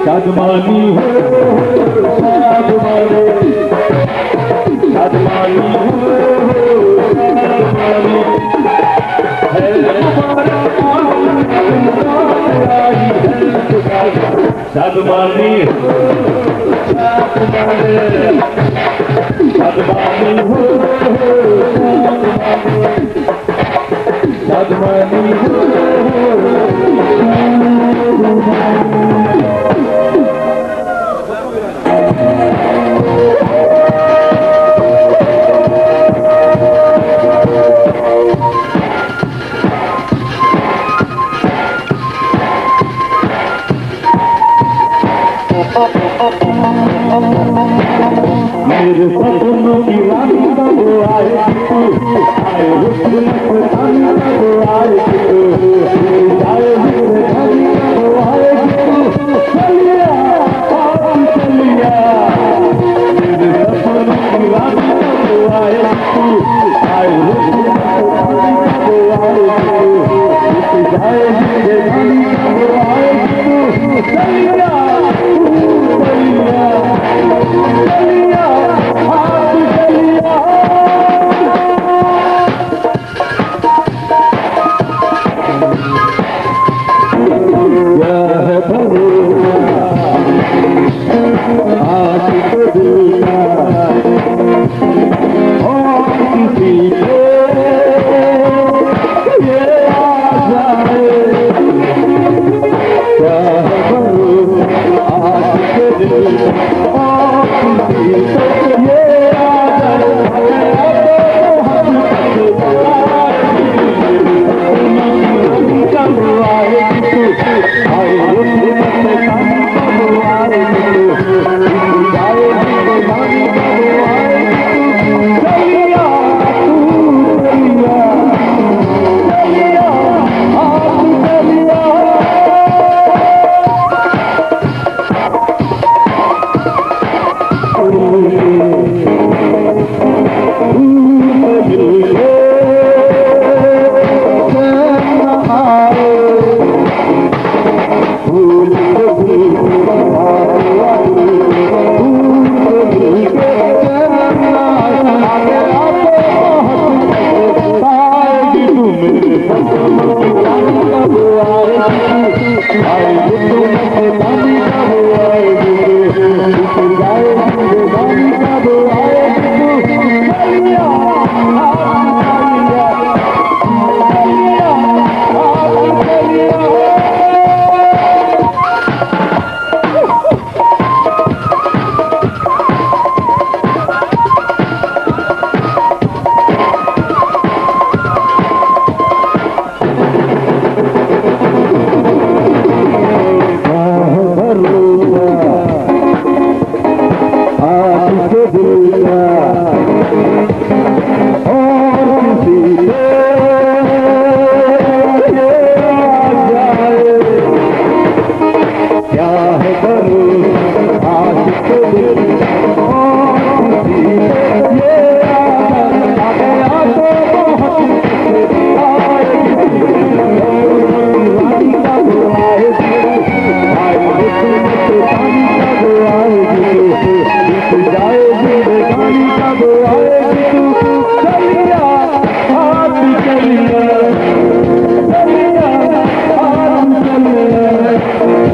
شادمانی ہو، شادمانی، شادمانی ہو، شادمانی ہے ہمارا، شادمانی ہو، شادمانی، شادمانی ہو، شادمانی۔ میرے سپنوں کی رانی کب آئے گی تو، آئے حسن مستانی کب آئے گی تو، آئے حسن مستانی کب آئے گی تو، چلیا، آ چلیا۔ میرے سپنوں کی رانی کب آئے گی تو، آئے حسن مستانی کب آئے گی تو، جائے گی رانی کب آئے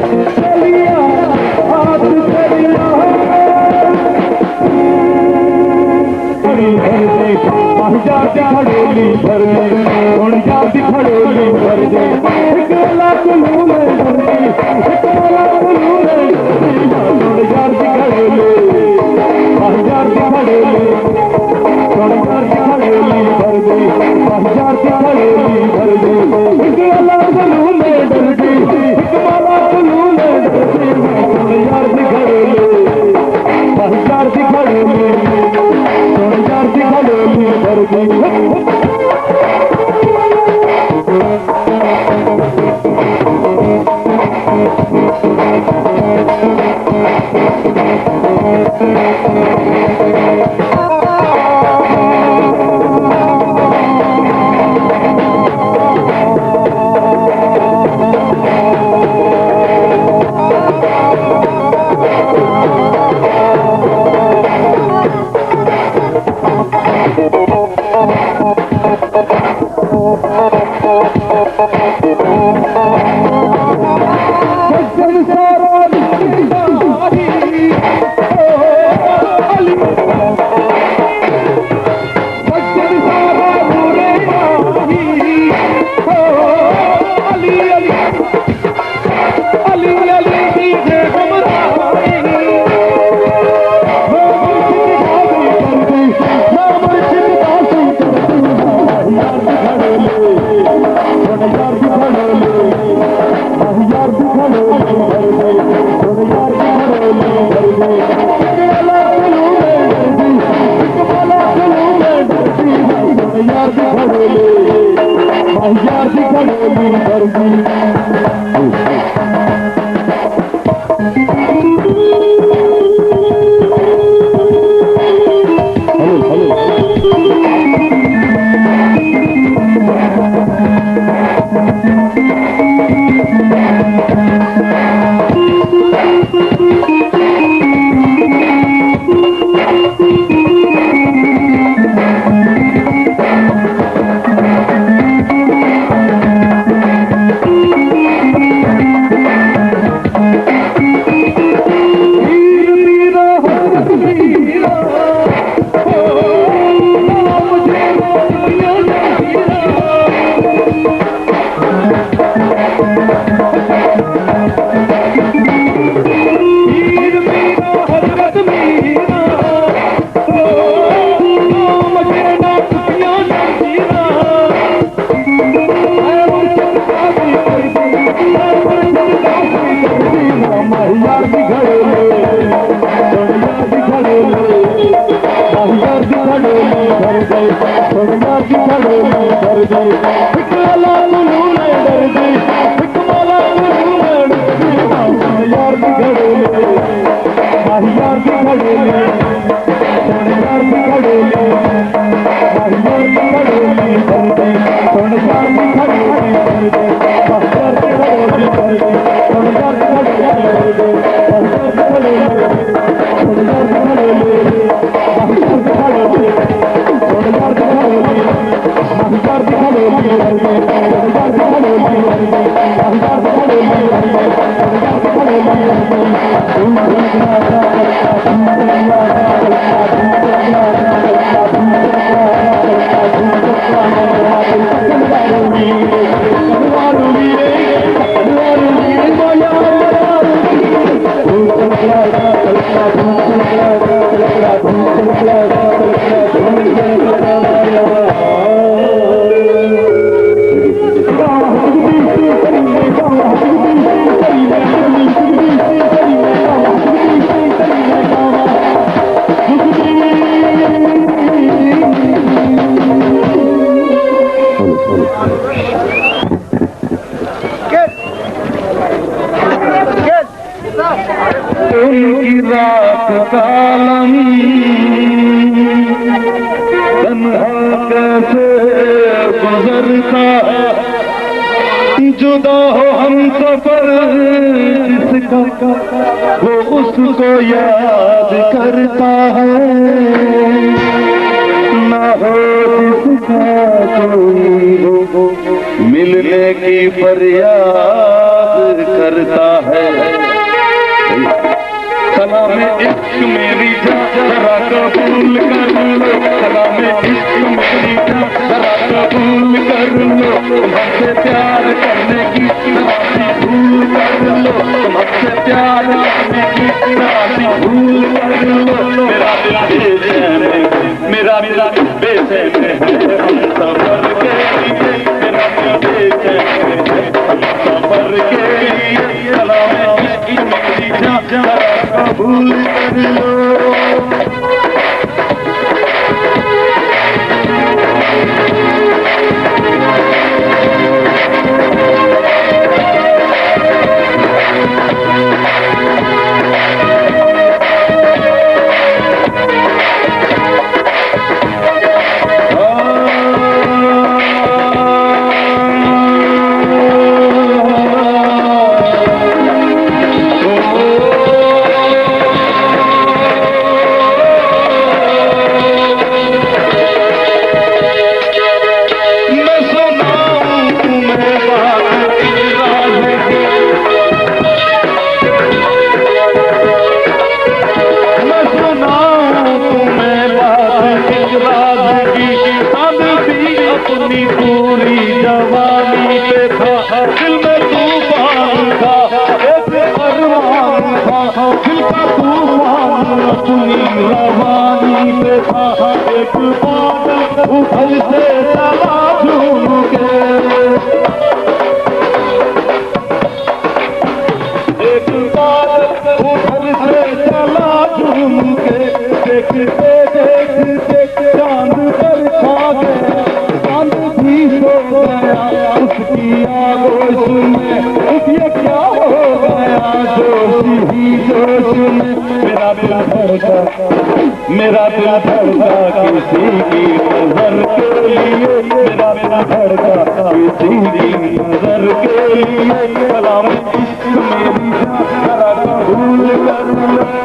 گی تو، چلیا، چلیا۔ ان کی رات کا عالم تنہا کیسے گزرتا ہے، جدا ہو ہم سفر جس کا، وہ اس کو یاد کرتا ہے، نہ ہو جس کا کوئی وہ ملنے کی فریاد کرتا ہے۔ سلام عشق میری جان ذرا قبول کر لو، سلام عشق میری جان ذرا قبول کر لو، تم ہم سے پیار کرنے کی ذرا سی بھول کر لو، تم ہم سے پیار کرنے کی ذرا سی بھول کر لو، میرا دل بے چین ہے، میرا دل بے چین ہے، ہم سفر کے لیے، میرا دل بے چین ہے، ہم سفر کے لیے، سلام عشق میری جان ذرا قبول کر لو۔ میں سناؤں تمہیں بات ایک راز کی، سب بھی اپنی پوری جوانی پہ تھا، دل میں طوفان تھا، ایک ارمان تھا، دل کا طوفان اپنی روانی پہ تھا، ایک بادل ادھر سے چلا جھوم کے۔ ایک بادل ادھر سے چلا جھوم کے، دیکھتے دیکھتے چاند پر چھا گیا، چاند بھی سو گیا، اس کی آغوش میں، اس یہ کیا ہو گیا، جوش ہی جوش میں میرا دل دھڑکا۔ میرا دل دھڑکا کسی کی نظر کے لیے، میرا دل دھڑکا کسی کی نظر کے لیے۔ سلام عشق میری جان ذرا قبول کر لو۔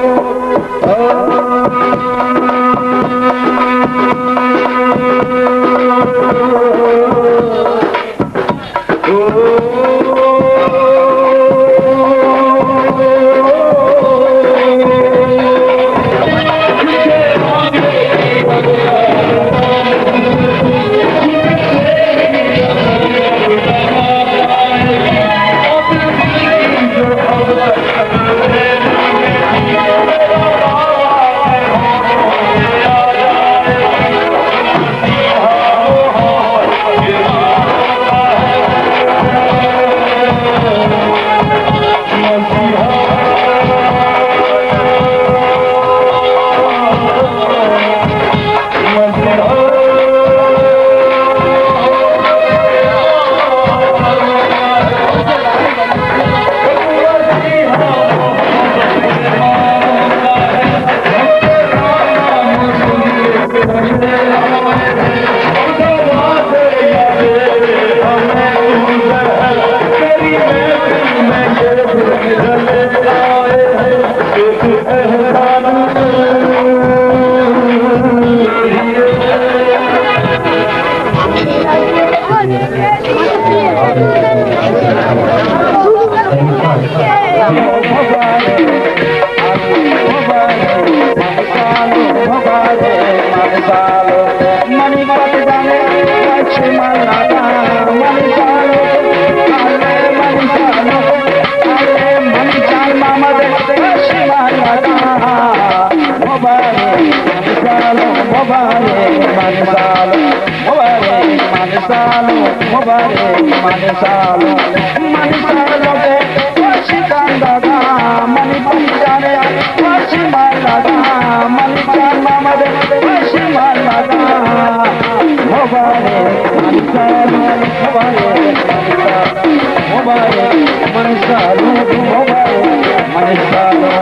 مبارک من سالو، مبارک من سالو، من سالو کے خوش کندگا، من پنجانے خوش ملگا، من جان محمد خوش ملگا۔ مبارک من سالو، مبارک من سالو، مبارک من سالو، مبارک من سالو۔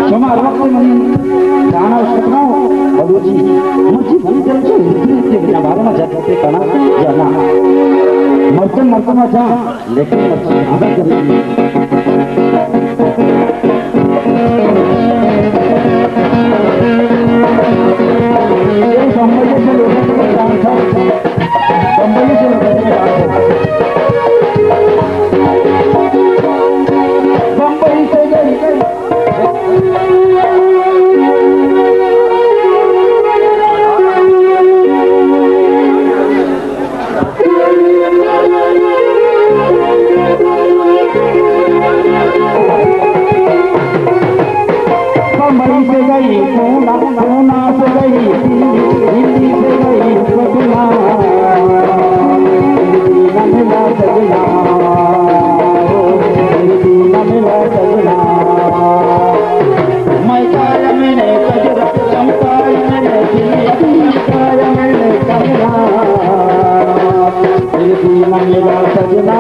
شما ہر وقت منی گانا اشکتنا ہو، بلوچی، مرچی منی دل چو ہندی ہندی بنا بارے ما جب تے کنا یا نا۔ مردم مردم جان، لیکن مرچی گانا ضروری ہے۔ یہ بمبئی سے لوگ، بمبئی سے لوگ، بمبئی سے گئی۔ بمبئی سے گئی پونا، پونا سے گئی دلی، دلی سے گئی پٹنہ، دل بھی نہ ملا سجنا، دل بھی نہ ملا سجنا۔ میں کایا میں نے کجرا، چمکایا میں نے دل، چمکایا میں نے کمرہ، دل بھی نہ ملا سجنا۔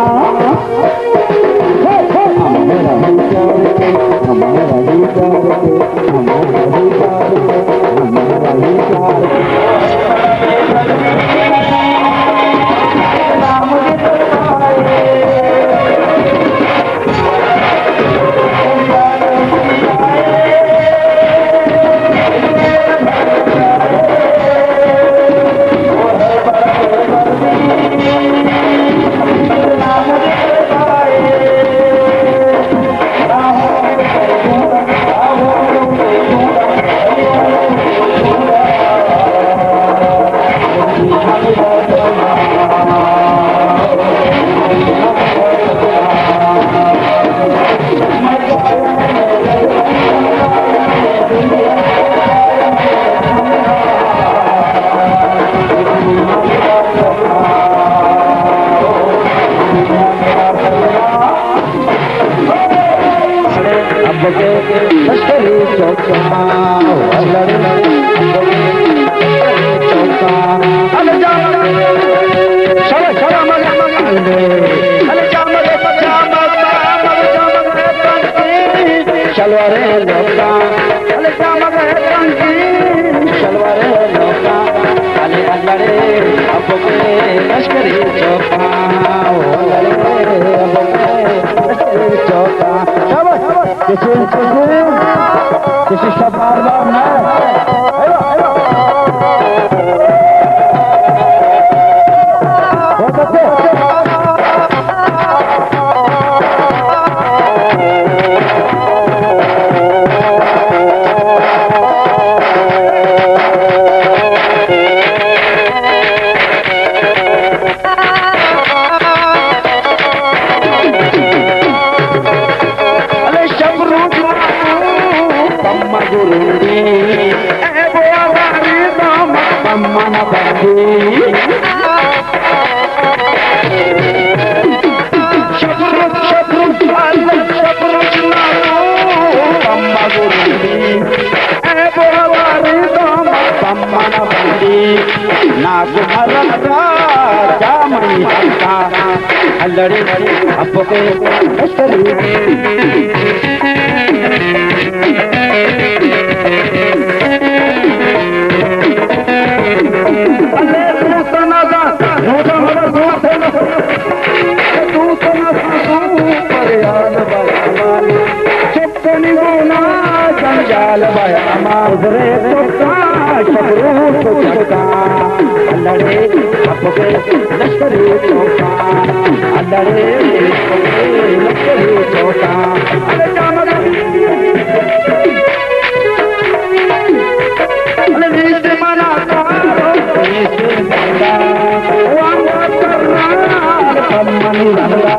ہمارا ہی پیار کو، ہمارا ہی پیار کو، ہمارا ہی پیار کو، ہمارا ہی پیار کو۔ اب کے لشکری چوکا، لڑ، اب کے لشکری چوکا۔ ال جام، شل، شل مگ، مگ، ال جام، جام، جام، جام، شلوارے لوکا۔ ال جام، جام، شلوارے لوکا۔ ال لڑے، اب کے لشکری چوکا، لڑے، اب کے لشکری چوکا۔ شاباش۔ کسی، کسی، کسی شب بار بار نہ۔ ال شب روچ پما گرندی، اے بیا واری دام پما نہ بندی۔ شب روچ، شب روچ، شب روچ ناکو پما گرندی، اے بیا واری دام پما نہ بندی۔ ناکو مرتا جامنی ہلتا۔ الڑی اپ کے لشکری۔ الے دوست نہ جان، روزہ مگر دوست نہ، دوست نہ جان، تو پر یاد بھائی۔ کنی گونا جنجال بیا ما، گزرے چوکا، شب روچ چوکا۔ الڑے اپ کے لشکری چوکا، الڑے اپ کے لشکری چوکا۔ الے جامگا، الے نیست منا کارو، نیست منا، وانگا کرنا، کمنی رنگا۔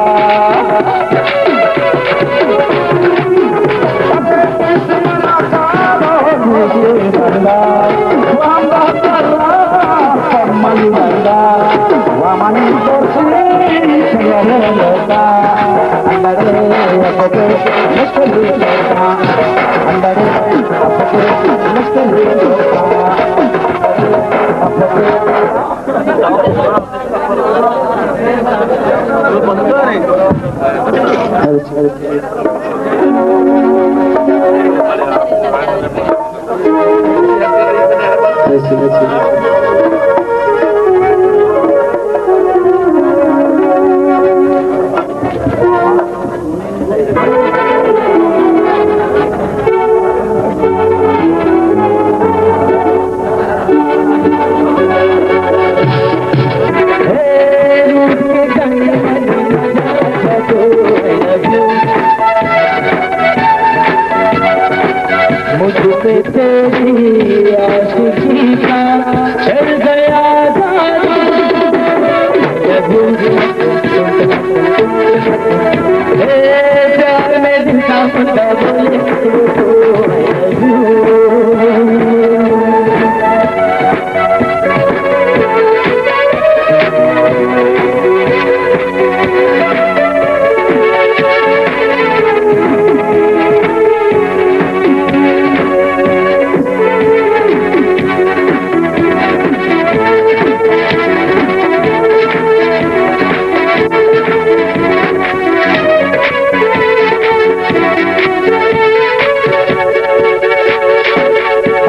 مجھ پہ تیری عاشقی کا چڑھ گیا داغ۔ اے پیار میں دل کا پتہ بولے۔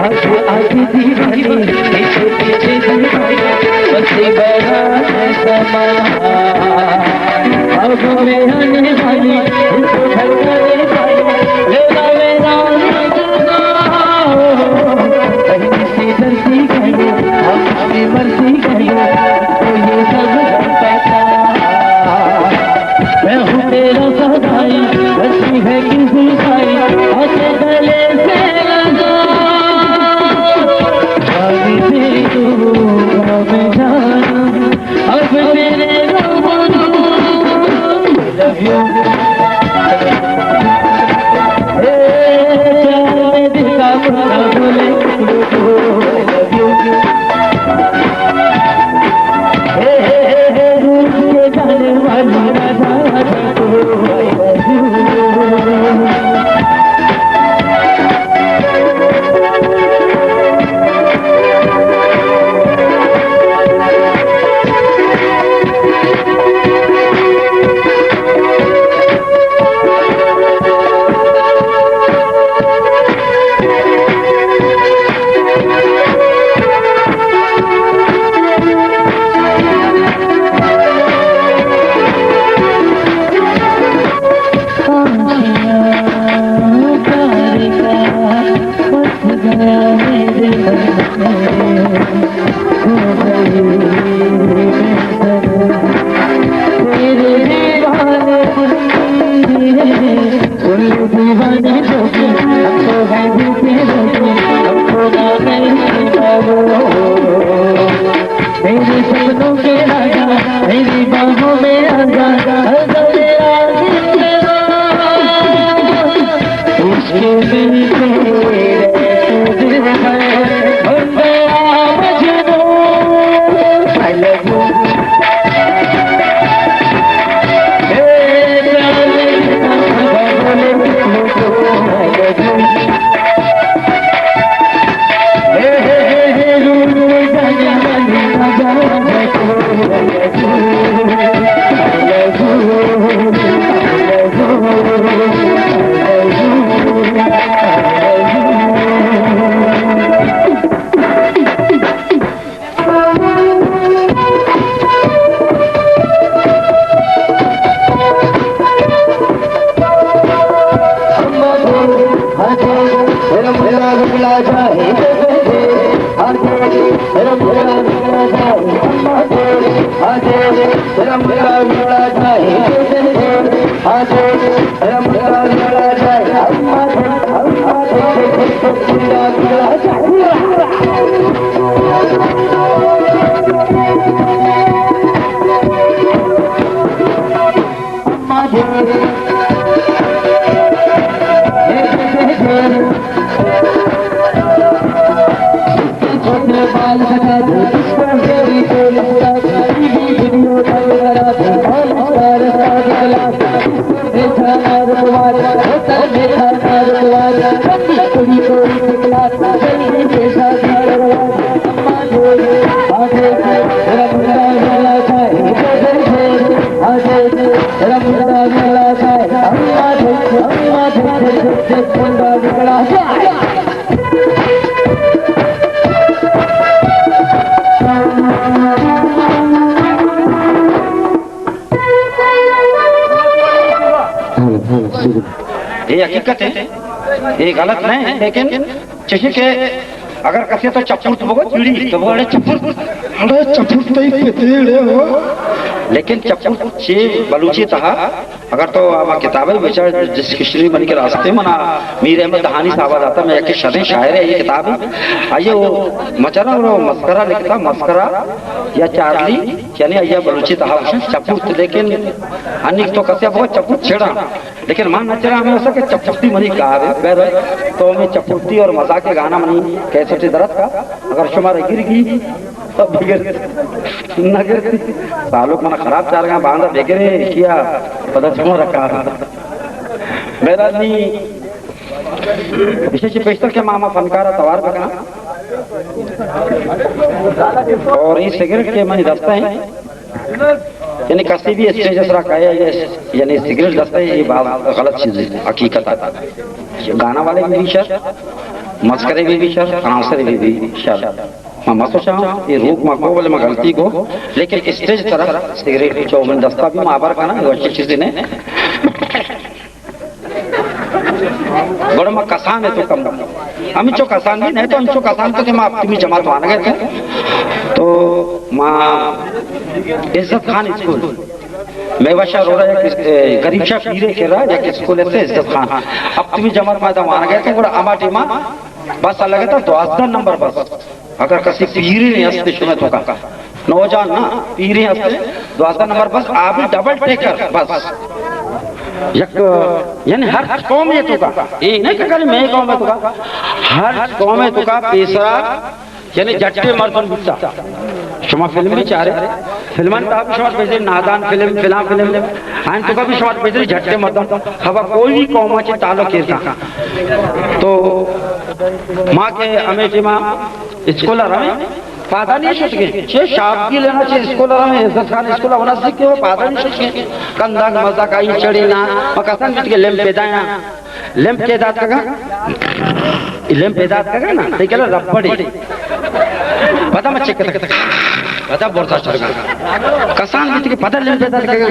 اب آج دیوانی، پیچھے پیچھے دیوانی، بس بڑا ہے سما۔ اب میں آنے والی، ان کو بھڑکانے والی، میرا، میرا، میرا، کہیں سے ڈرتی گئی، ہم سے مرتی گئی، تو یہ سب پتا۔ میں ہوں تیرا سگائی، رسی ہے کسی بھائی، آ کے گلے سے لگا۔ جان دے دوں گا میں جان، اب تیرے روبرو۔ I love you۔ اے پیار میں دل کا پتہ بولے۔ میرے سپنوں کے راجا، میری باہوں میں آجا، ہر دم یاد میرا۔ عشق میں تیرے دل ہے، بن گیا مجنون۔ I love you۔ اے پیار میں جتنا بولے، I love you۔ اے حقیقت ہے، اے غلط نہیں ہے، لیکن چشی کہ اگر کسی تو چپورت بگو، چڑی تو بگو، اڑے چپورت، اڑے چپورت تئی پتیڑے ہو۔ لیکن چپورت چے بلوچی تہا، اگر تو ہما کتابے بچار، ڈکشنری منی کہ راستے منا میر احمد دہانی صاحب داتا، میں یک شریں شاعر ہے، یہ کتاب ہے۔ آئیے وہ مچرا اور مسکرا لکھتا، مسکرا یا چارلی، یعنی آئیے بلوچی تہا چپورت، لیکن انیک تو کسی بگو چپورت چھڑا۔ لیکن من نچراں ہمے واسطہ کہ چپورتی منی کار ہے۔ بہرحال، تو ہمے چپورتی اور مذاق کے گانا منی کیسٹ درت کا، اگر شمارا گر گی، تو بگر نہ گر۔ سالوک منا خراب چارگا، باندا بگرے کیا، پدا شمارا کار۔ بہرحال، نی وشیش پیشتر کہ ماما فنکارا توار بکنا۔ اور یہ سگریٹ کے منی دستہ ہیں۔ یعنی کسی بھی اسٹیج سرا کہے، یہ یعنی سگریٹ دستے، یہ بات غلط چیز ہے، حقیقت ہے۔ گانا والے بھی شر، مسکرے بھی، بھی شر، آنسر بھی، بھی شر۔ میں مت سوچا، یہ روک ما کو، بولے میں غلطی کو، لیکن اسٹیج طرف سگریٹ چو من دستا بھی ما آبار کنا، یہ اچھی چیز نہیں۔ گڑا ما کسان ء تو کم، ہمینچو کسان بھی نہیں تو ہمینچو کسان تو کہ ما ہپتمی جماعت وانگ ء تو، تو ما عزت خان اسکول، میوہ شاہ روڈ ء یک اس-، اے، غریب شاہ پیر ء کرا یک اسکول ات عزت خان، ہپتمی جماعت ما دا وانگ ء تو گڑا ہما ٹیما بس لگتا دوازدہ نمبر بس۔ اگر کسی پیریں ہستے شمئے توکا، نوجوان نا، پیریں ہستے، دوازدہ نمبر بس، آ بھی ڈبل ٹیکر بس۔ یک، یعنی ہر قوم ء توکا، اے نہ کہ خالی مئے قوم ء توکا، ہر قوم ء توکا پیسرا، یعنی جٹے مردم بوتا۔ شما فلم بھی چارے، فلمان تا بھی شما پیسے نادان فلم، فلاں فلم، ہاں توکا بھی شما پیسے جٹے مردم، ہوا کوئی بھی قوم چے تعلق کیسا۔ تو ما کہ ہمیں ٹیما اسکول ء رویں، پادا نہیں شتگیں۔ چے شاپ گی لینا چے اسکول ء رویں، عزت خان اسکول ء ہونا سکے وہ پادا نہیں شتگیں۔ کندگ مزہ کا یہ چڑی نا، ما کسان بیت کہ لم پیدا یا۔ لم پیدا کگا؟ لم پیدا کگا نا، تے کلا ربڑی۔ پدا ما چک تک۔ پدا برزا چڑگا۔ کسان بیت کہ پدا لم پیدا کگا۔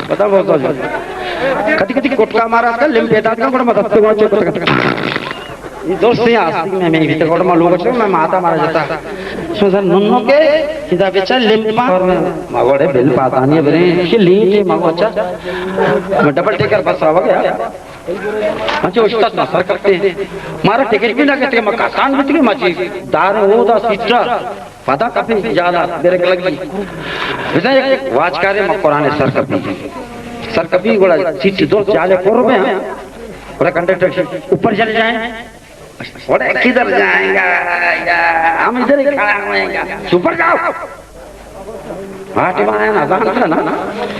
پدا برزا چڑگا۔ کدی کدی کٹکا مارا کا لم پیدا کگا، گڑا ما دستے وہاں چک تک۔ یہ دوست سے آستی میں، میں بھی تو گوڑا لوگ اچھا، میں ماتا مارا جاتا۔ سو سر ننو کے، اذا بیچا لمپا، اور میں ماوڑے بل پاتانی برے، کہ لینٹے ماو اچھا۔ میں ڈبل ٹیکر بس آوا گیا۔ اچھا، استاد ما سر کرتے ہیں۔ مارا ٹکٹ بھی نہ کہتے، میں کسان بیت کہ مچی دار ہو دا سیٹا۔ پدا کپی جالا بریک لگی۔ بزاں یک واچکارے ما قرآن سر کپی۔ سر کپی گڑا چیچ دو چالے پر روپے ہیں۔ بڑا کنڈکٹر اوپر چلے جائیں۔ بڑے کدھر جائیں گا؟ یا ہم ادھر ہی کھڑا ہوئیں گا۔ اوپر جاؤ۔ ہاں، ٹی وہاں ہے نا، زانتا نا۔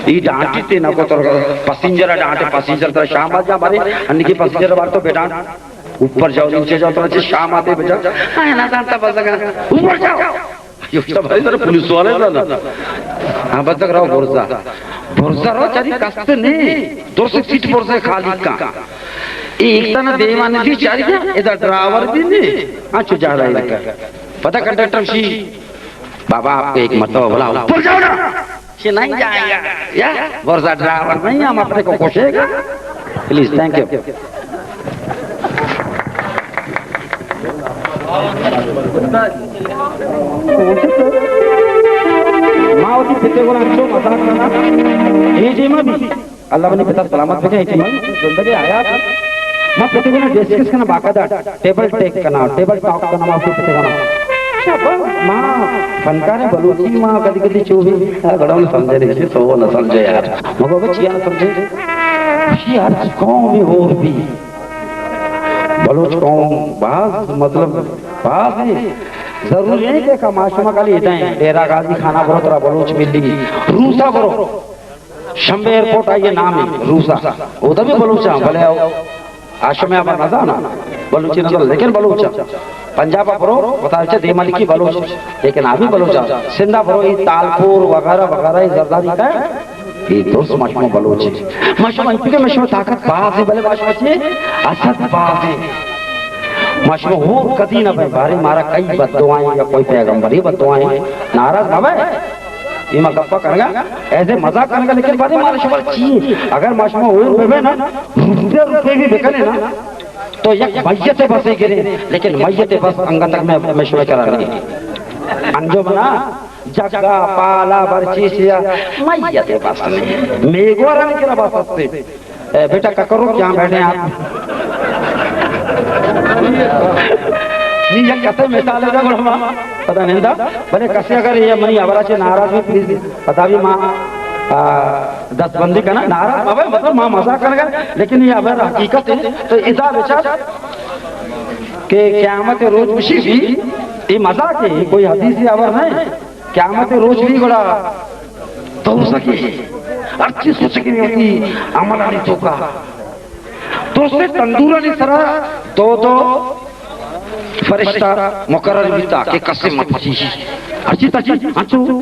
یہ ڈانٹی تے نا کو تر پسنجر ڈانٹے، پسنجر تر شام آ جا ہمارے، ان کی پسنجر بار تو بیٹا۔ اوپر جاؤ، نیچے جاؤ، ترا چہ شام آتے بجا۔ ہاں، نہ زانتا بزگا۔ اوپر جاؤ۔ یہ تو بھائی ذرا پولیس والے زانا۔ ہاں، بزگ رہو برزا۔ برزا رہو، چاری کست نہیں۔ دو سو سیٹ برزا خالی کا۔ ایک تن دیوان دی چاری کا، ادھر ڈرائیور بھی نہیں۔ ہاں، چو جا رہا ہے کا۔ پتہ کنڈکٹر شی، بابا آپ کو ایک مرتبہ بلا، اوپر جاؤ نا۔ کہ نہیں جائے گا۔ یا برزا ڈرائیور نہیں، ہم اپنے کو کوشے گا۔ Please, thank you. ما وتی پتے گورا انچو مزاق کناں۔ اے ٹیم ءَ بھی اللہ منی پتا سلامت بکن، اے ٹیم ءَ زندگی حیات۔ ما پتے گورا ڈسکس کناں باقاعدہ۔ ٹیبل ٹیک کناں، ٹیبل ٹاک کناں، ما وتی پتے کناں۔ شاباش، ما فنکاریں بلوچی ما کدی کدی چو بھی، آ، گڑا نہ سمجھے نہیں، تو وہ نہ سمجھے یار۔ مگو بچیا نہ سمجھے۔ شی ہر قوم میں ہور بھی۔ بلوچ قوم باز، مطلب، باز ہے۔ ضروری نہیں کہ کم آشما کلی ادائیں۔ ڈیرہ غازی خانہ برو ترا بلوچ ملی۔ روسا برو۔ شمبے ایئرپورٹ آئی نام ہے، روسا۔ اودا بھی بلوچاں، بلے او ہاشم آباد نہ زانا، بلوچی نہ زانا، لیکن بلوچاں۔ پنجاب برو، بتا اچھا دیما لکھی بلوچ، لیکن آ بھی بلوچاں۔ سندھ برو، یہ تالپور وغیرہ وغیرہ، یہ زرداری کا ہے، یہ درست مشمو بلوچ ہے۔ مشمو انچو کہ مشمو طاقت باز ہے، بلے مشمو چی؟ حسد باز ہے۔ مشمو ہور کدی نہ بھائی، بارے مارا کئی بد دعائیں یا کوئی پیغمبری بد دعائیں، ناراض نہ بھائی۔ اے ما گپا کنگا، ایز اے مزاق کنگا، لیکن بارے مارا شمار چی؟ اگر ما شما اور ببے نا، روپے روپے بھی بکنے نا، تو یک میت بسے گرے، لیکن میت بس انگا تک میں، میں شما کرا نہیں۔ انجو منا، جگا، پالا، برچی سیا، میت بس نہیں۔ میگوارا نہیں کرا بس ہستے۔ اے بیٹا ککرو، کیا بیٹھے ہیں آپ؟ نہیں، یک کسے مثال ہے، گڑا ما پتہ نہیں تھا۔ بلے کسے اگر یہ منی ہبرا چے ناراض بھی، پلیز، پتہ بھی ما، آ، دست بندی کنا، ناراض بابا، مطلب ما مزاق کرگا، لیکن یہ ہبر حقیقت ہے۔ تو ادا بچار کہ قیامت روچ بشی بھی، یہ مزاق ہے، کوئی حدیثی ہبر نہیں۔ قیامت روچ بھی گڑا دوزخی، ہرچی سوچگی ہوتی عملانی توکا۔ درستے تندورانی سرا دو دو فرشتہ مقرر بیتا کہ کسے مت پچی۔ ہرچی تچی، ہنچو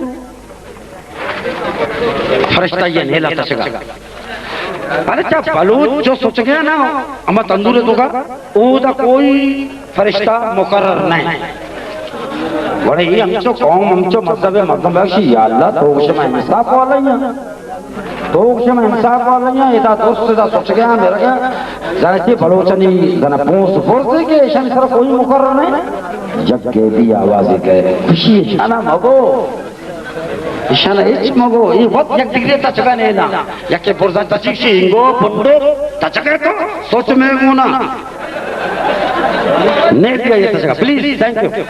فرشتہ یہ نیلا تچگا۔ ارے چا بلوچ جو سوچگیا نا، اما تندور توکا، او دا کوئی فرشتہ مقرر نہیں۔ بڑے یہ ہمچو قوم، ہمچو مذہب، مردم بخشی، یا اللہ، تو شما انصاف والا ہی ہیں۔ تو شما انصاف والا ہی ہیں، ادا درست دا سوچگیا میرا کیا، زنچی بلوچنی زن پونس فرض ہے کہ ایشانی سر کوئی مقرر نہیں۔ جگ کے بھی آوازی کہ خوشی شانا مگو۔ ایشانا ہچ مگو، اے وت یک ڈگری تچگا نیلا۔ یکے برزا تچیشی انگو پنڈو تچگا تو سوچ میں گونا۔ نہیں دیا یہ تچگا، پلیز، تھینک یو۔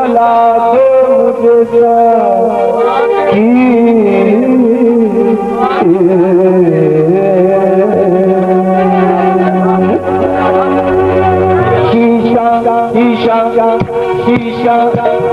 لا تو مجھے ساقی، شیشہ، شیشہ، شیشہ، شیشہ۔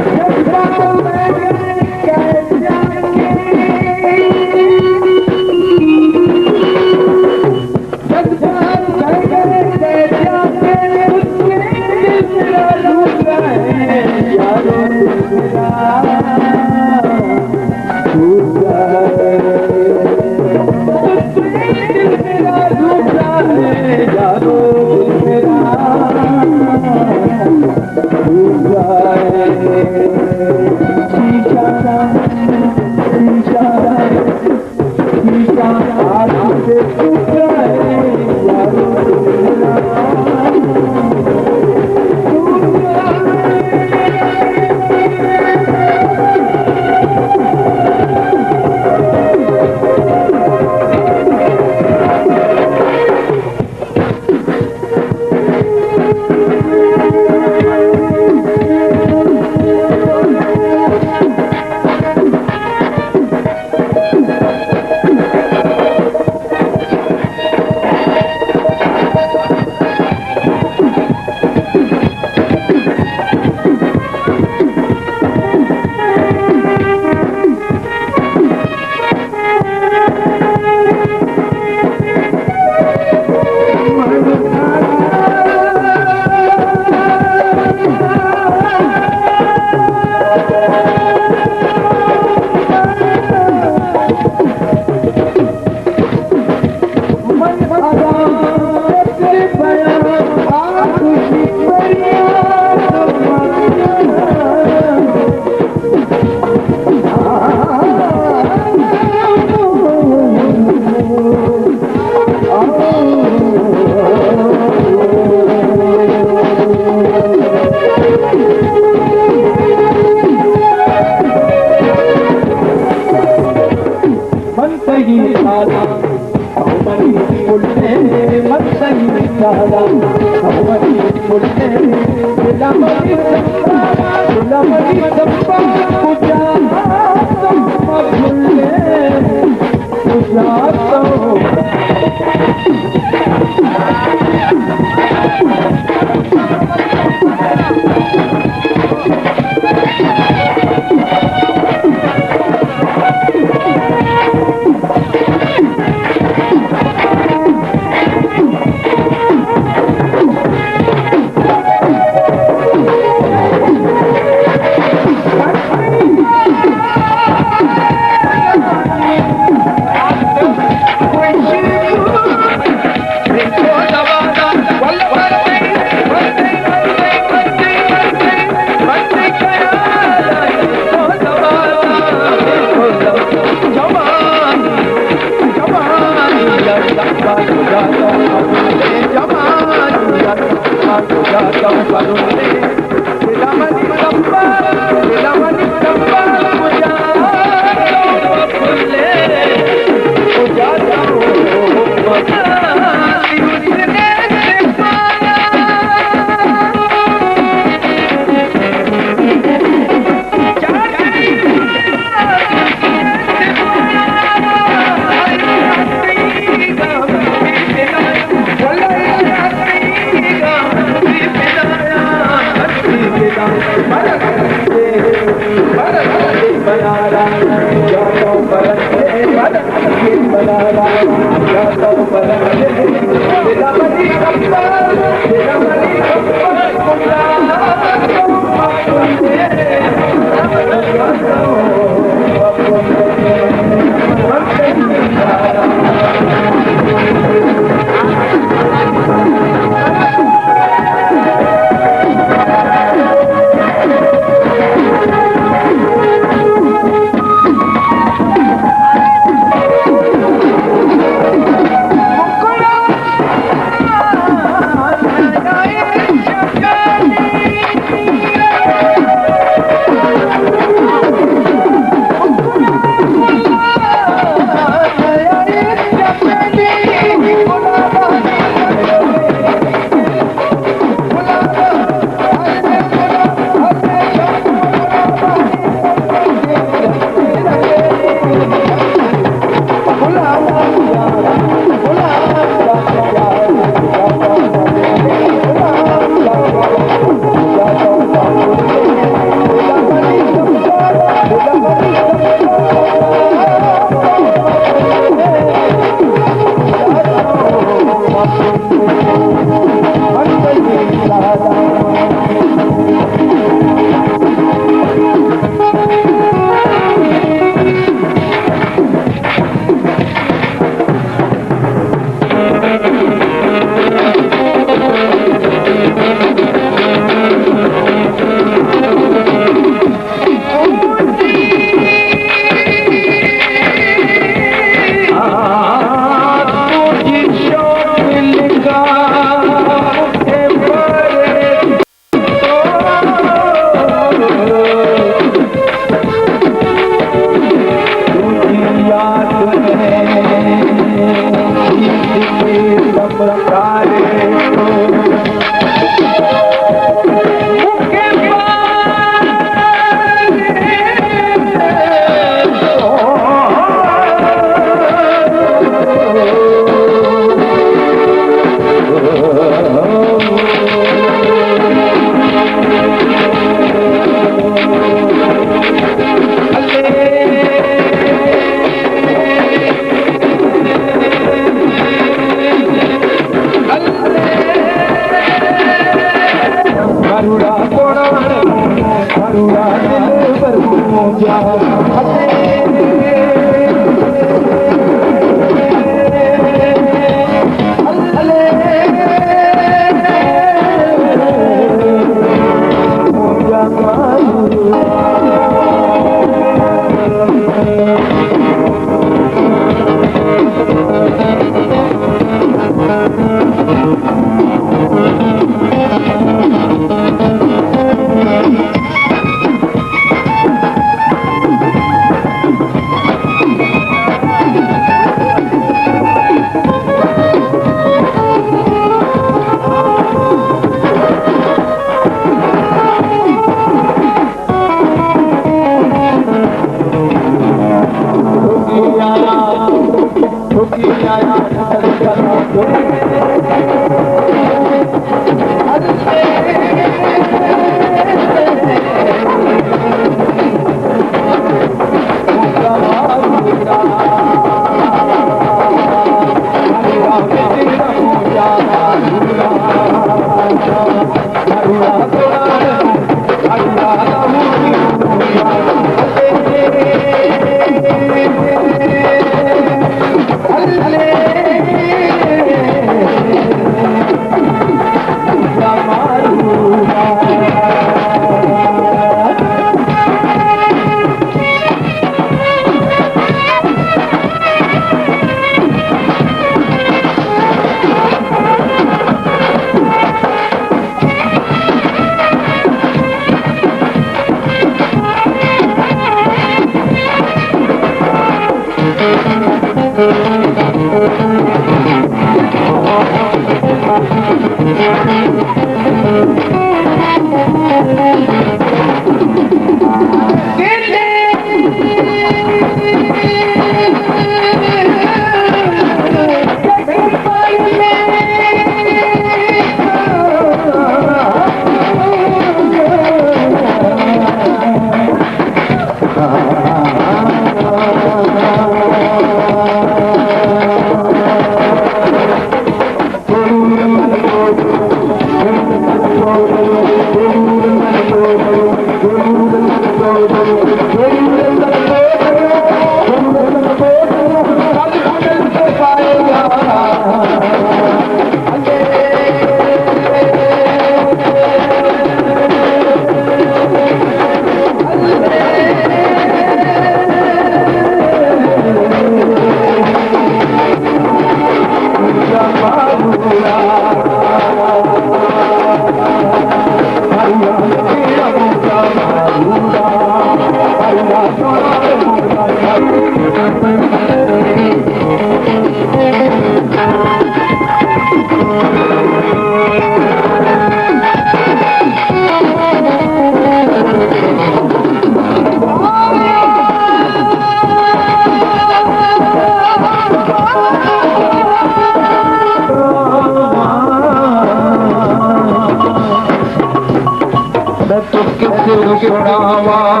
تو کس سناواں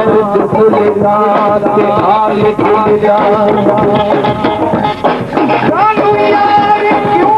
درد دل دا، تے حال دل دا۔ جانو یار کیوں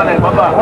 نہیں جمالا؟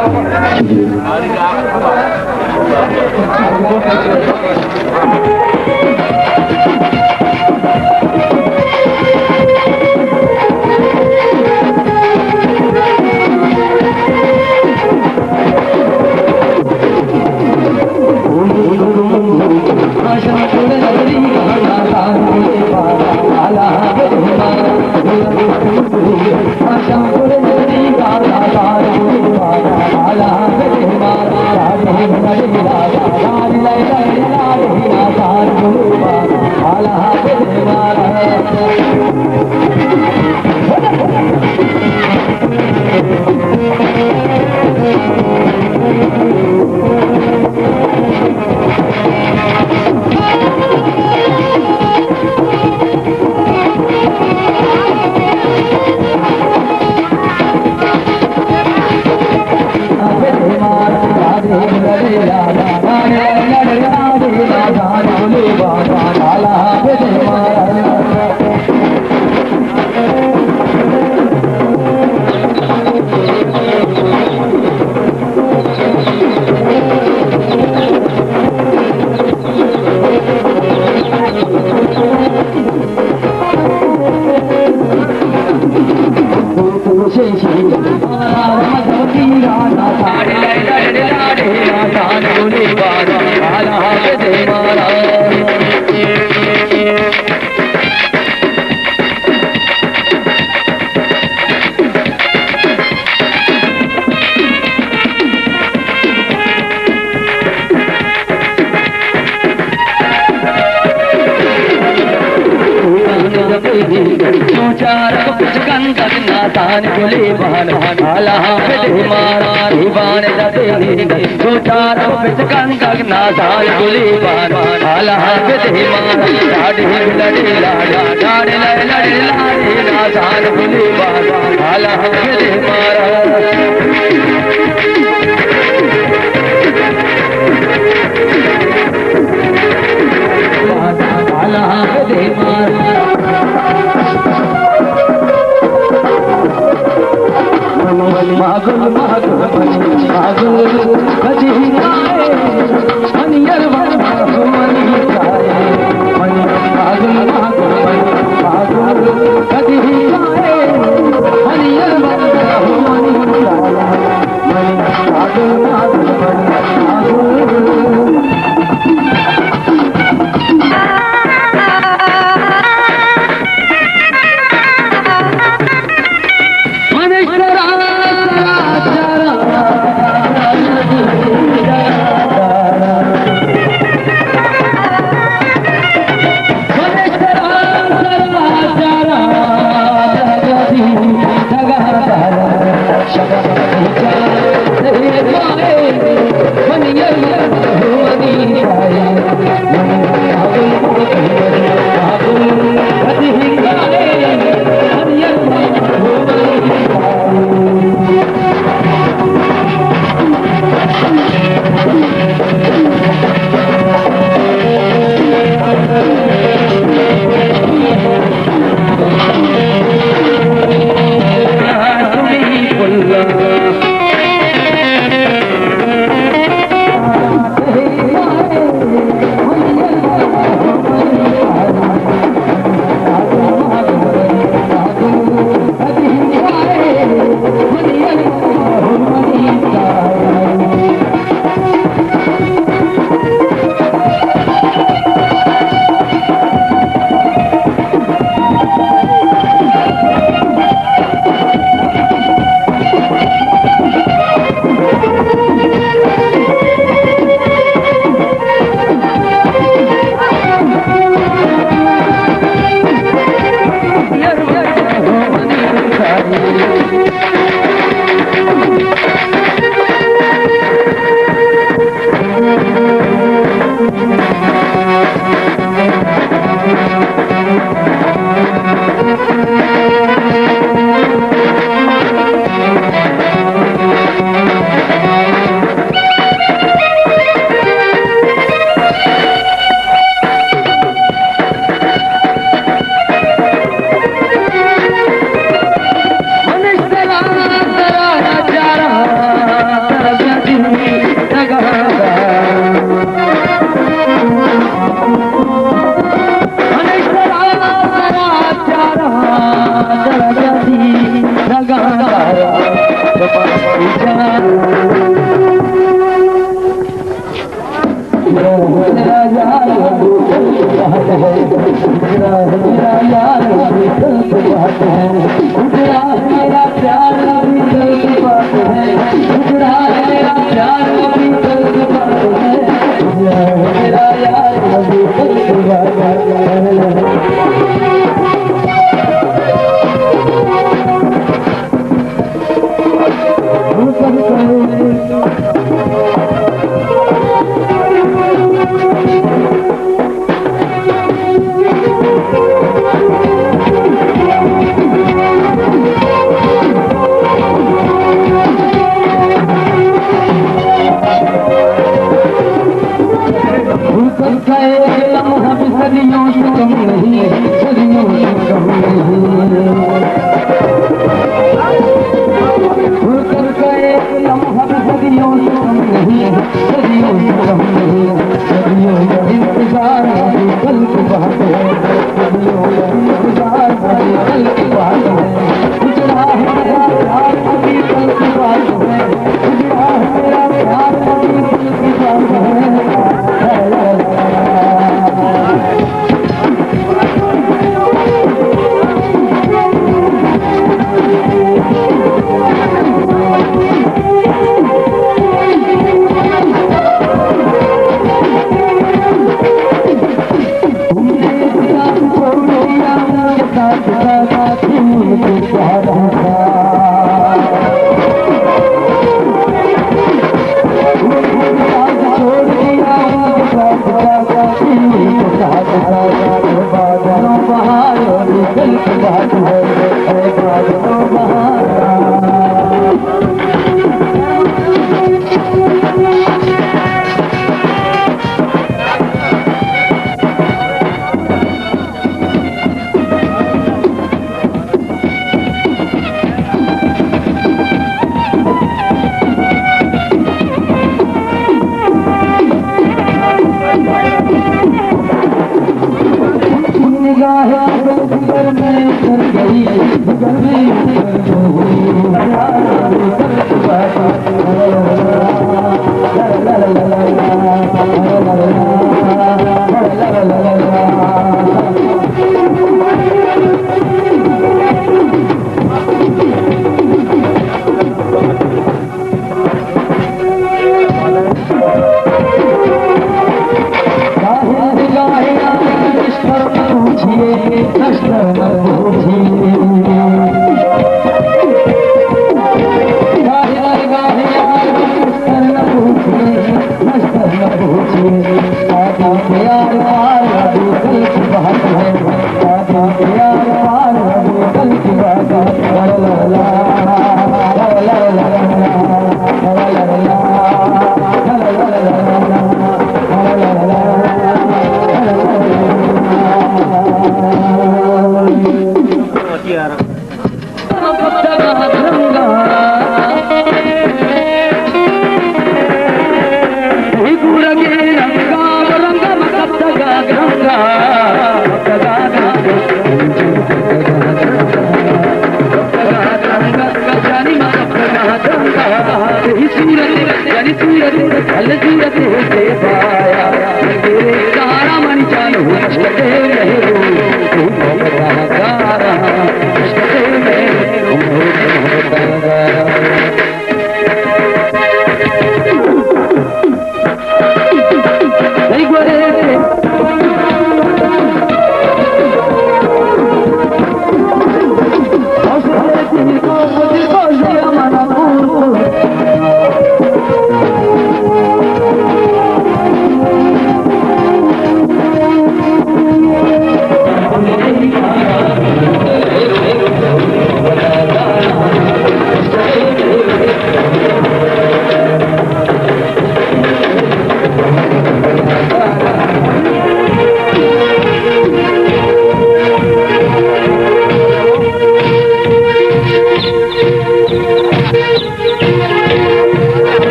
سوچار کو کچھ گندگ نادان گلیبان، حالا بدے مارا دیوان دبے نیند۔ سوچار کو کچھ گندگ نادان گلیبان، حالا بدے مارا لاڑے لڑے لاڑے، لاڑے لڑے لڑے لاڑے نادان گلیبان، حالا بدے مارا۔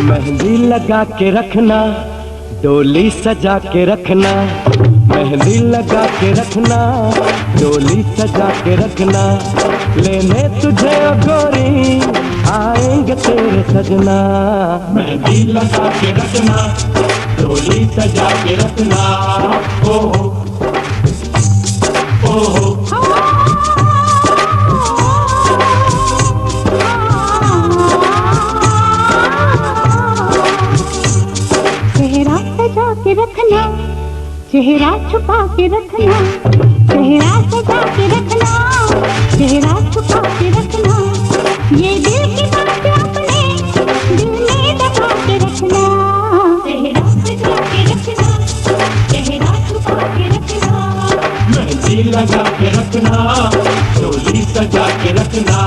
मेहंदी लगा के रखना, डोली सजा के रखना, मेहंदी लगा के रखना, डोली सजा के रखना, लेने तुझे ओ गोरी, आएंगे तेरे सजना। मेहंदी लगा के रखना, डोली सजा के रखना, ओ हो, ओ हो। चेहरा सजा के रखना, चेहरा छुपा के रखना, चेहरा सजा के रखना, चेहरा छुपा के रखना, ये दिल की बात अपने दिल में दबा के रखना। चेहरा सजा के रखना, चेहरा छुपा के रखना, मेहंदी लगा के रखना, डोली सजा के रखना।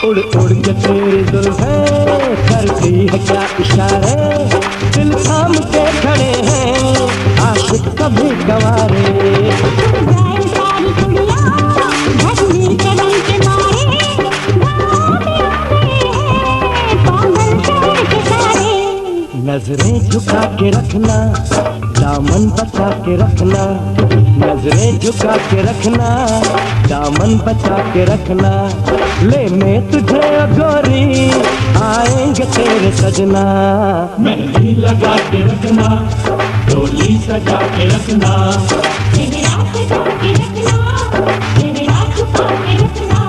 उड़ उड़ के तेरी जुल्फें करती है क्या इशारे, दिल थाम के खड़े हैं आशिक कभी गवारे। जाए सारी दुनिया, भजनी करम के मारे, गाँव में आ गए हैं पागल शहर के सारे। नजरें झुका के रखना, दामन बचा के रखना, नजरें झुका के रखना, दामन बचा के रखना, लेने तुझे ओ गोरी, आएंगे तेरे सजना। मेहंदी लगा के रखना, डोली सजा के रखना, चेहरा सजा के रखना, चेहरा छुपा के रखना।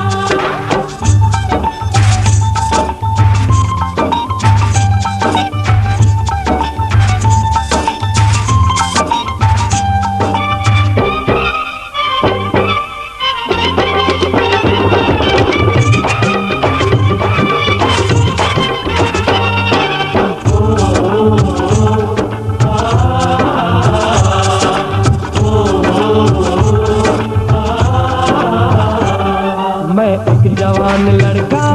मैं एक जवान लड़का,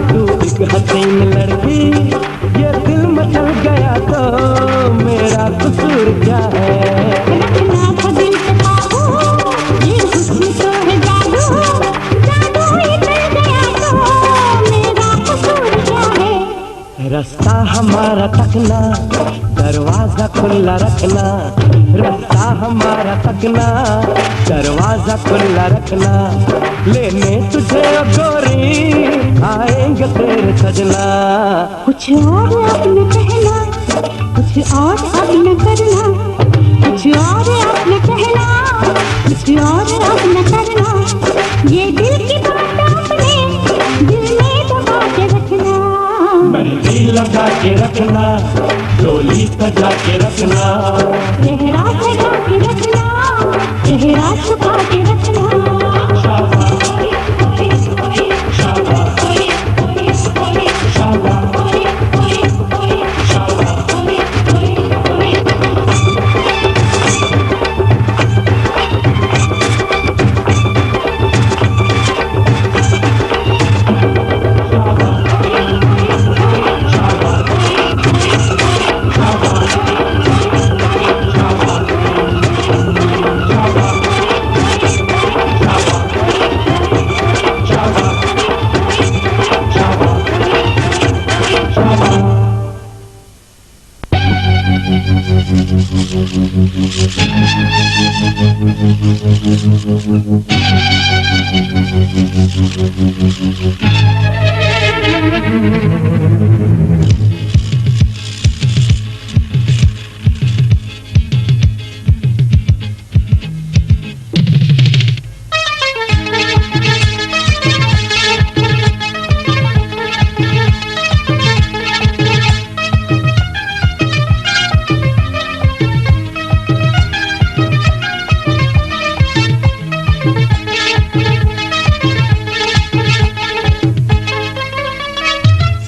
तू एक हसीन लड़की, ये दिल मचल गया तो मेरा कसूर क्या है? रखना था दिल पे काबू, ये हुस्न तो है जादू, जादू ये चल गया तो मेरा कसूर क्या है? रास्ता हमारा तकना, दरवाजा खुला रखना, रास्ता हमारा तकना, दरवाजा खुला रखना, लेने तुझे ओ गोरी, आएंगे तेरे सजना। कुछ और अब न कहना, कुछ और अब न करना, कुछ और अब न कहना, कुछ और अब न करना, ये दिल की बात अपने दिल में दबा के रखना। मेहंदी लगा के रखना, डोली सजा के रखना, चेहरा सजा के रखना, चेहरा छुपा के रखना।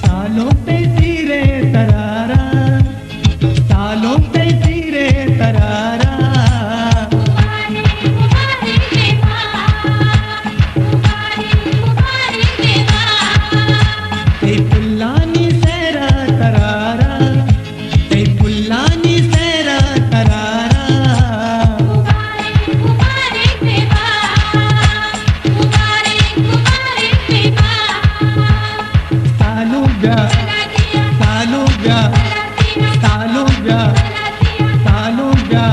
سالوں تئی سیرے ترارا، سالوں تئی سیرے ترارا۔ تئی پلانی سیرا ترارا، تئی پلانی سیرا ترارا۔ سالوں بیا، سالوں بیا، سالوں بیا، سالوں بیا۔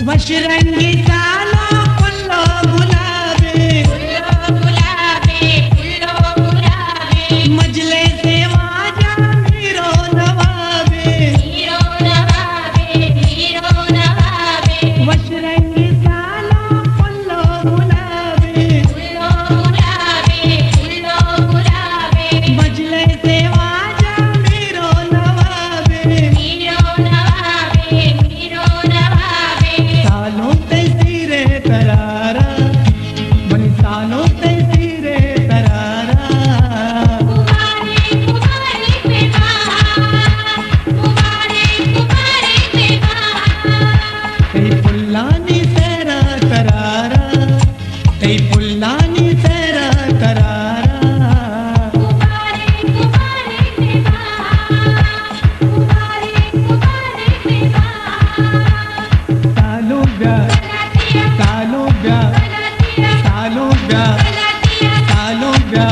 وش رنگی سالو پلو گلابے، پلو گلابے، پلو گلابے۔ مجلس واجہ میرو نوابے، میرو نوابے، میرو نوابے۔ وش رنگی سالو پلو گلابے، پلو گلابے، پلو گلابے۔ مجلس واجہ میرو نوابے، میرو نوابے، میرو نوابے۔ سالوں تئی سیرے ترارا، منی سالوں تئی سیرے ترارا۔ مبارک، مبارک بے بہار، مبارک، مبارک بے بہار۔ تئی پلانی سیرا ترارا، تئی پلانی سیرا ترارا۔ مبارک، مبارک بے بہار، مبارک، مبارک بے بہار۔ سالوں بیا، سالوں بیا، سالوں بیا، سالوں بیا۔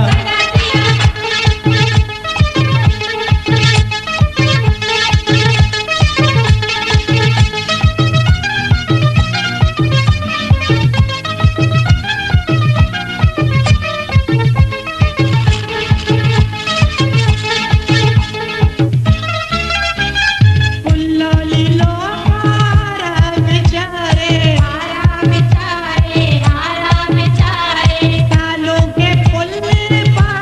پلالی لوگ آرام چارے، آرام چارے، آرام چارے۔ سالوں کے پل پا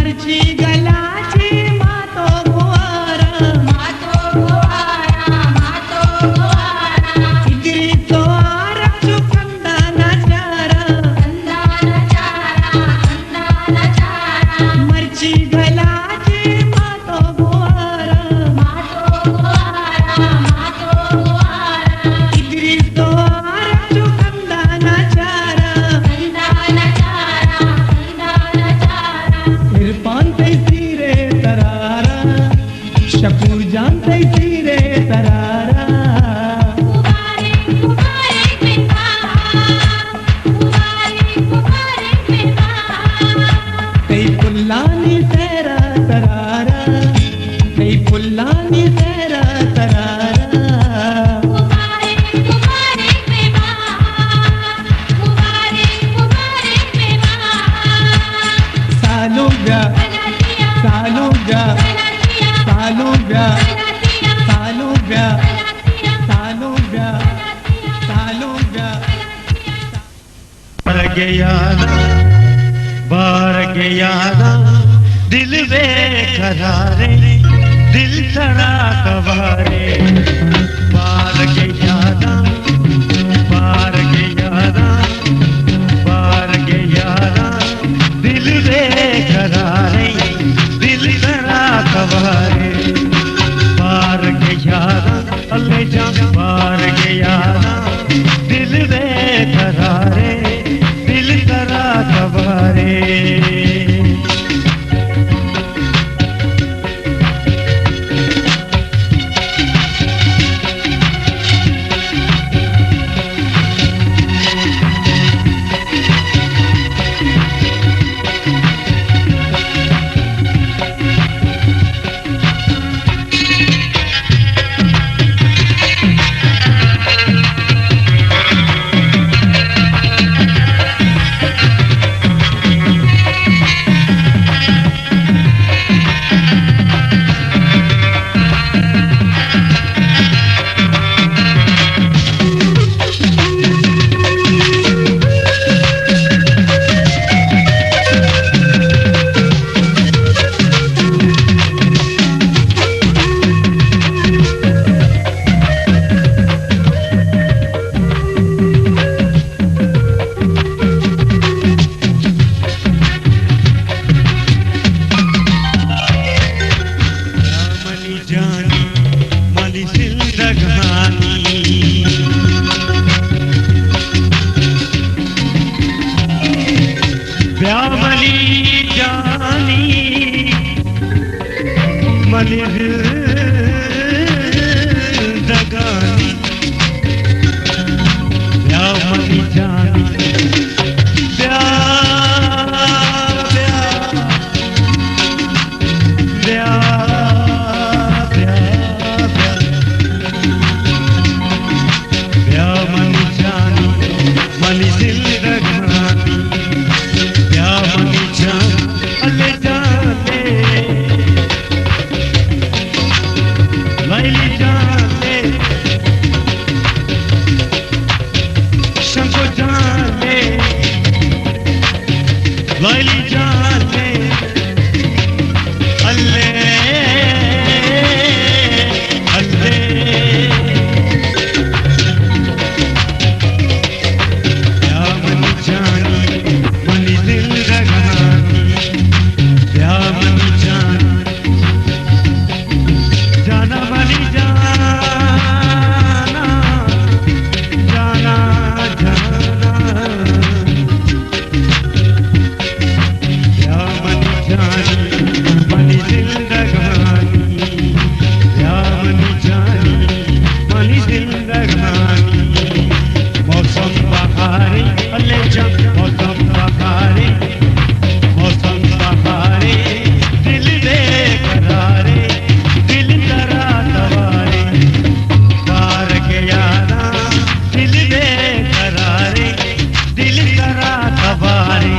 مرچی گلا چے ما تو گوارا، ما تو گوارا، ما تو گوارا۔ ادری تو آرا چو کندانا چارا، کندانا چارا، کندانا چارا۔ مرچی گلا چے ما تو گوارا، ما تو گوارا، ما تو گوارا۔ ادری تو آرا چو کندانا چارا، کندانا چارا، کندانا چارا۔ عرفان تئی سیرے ترارا، شکور جان تئی سیرے ترارا۔ مبارک، مبارک مے باپ، مبارک، مبارک مے باپ۔ تئی پلانی سیرا ترارا، تئی پلانی سیرا ترارا۔ مبارک، مبارک مے باپ، مبارک، مبارک مے باپ۔ سالو بیا، سالو بیا، سالو بیا، سالو بیا، سالو بیا، سالو بیا۔ بارگ یاراں، بارگ یاراں، دل بے قرارے، دل ترا توارے۔ بارگ یاراں، بارگ یاراں، بارگ یاراں، دل بے قرارے، دل ترا توارے۔ بارگ یاراں، اللہ جان، بارگ یاراں، دل بے قرارے، دل ترا توارے۔ منی جانی، منی زندگانی۔ بیا منی جانی، منی زندگانی۔ بیا منی جانی، بیا، بیا۔ بیا، بیا، بیا۔ بیا منی جانی، منی زندگانی۔ بیا منی جان، اللہ جانے، لیلی جانے۔ شنکو جانے، لیلی جانے، اللہ، اللہ۔ بیا منی جانی، منی زندگانی، بیا منی جانی۔ جانا منی جانا، جانا، جانا۔ یا منی جانی، منی زندگانی، یا منی جانی، منی زندگانی۔ موسم بہارے، اللہ جان، موسم بہارے، موسم بہارے، دل بے قرارے، دل ترا توارے۔ بارگ یاراں، دل بے قرارے، دل ترا توارے۔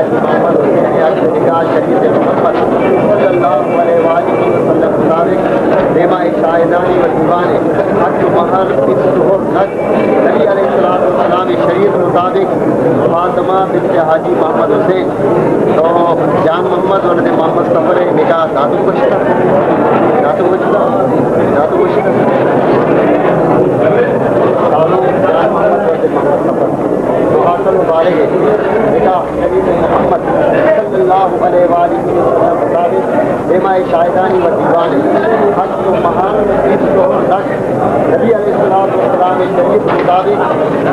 محمد حسین ءِ عقد نکاح شریعت محمد صلی اللہ علیہ وآلہ وسلم مطابق دیما شاہدانی و دیوان حق و مہر بیست و نگ نبی علیہ الصلوۃ والسلام شریعت مطابق فاطمہ بنت حاجی محمد حسین تو جان محمد ولد محمد سفر نکاح داتو گوشتا، داتو گوشتا، داتو گوشتا۔ سالو جان محمد ولد محمد سفر تو حاصل مبارک ہے۔ نکاح نبی محمد صلی اللہ علیہ وآلہ وسلم مطابق دیما شاہدانی و دیوان حق و مہر بیست و نگ نبی علیہ الصلوۃ والسلام شریعت مطابق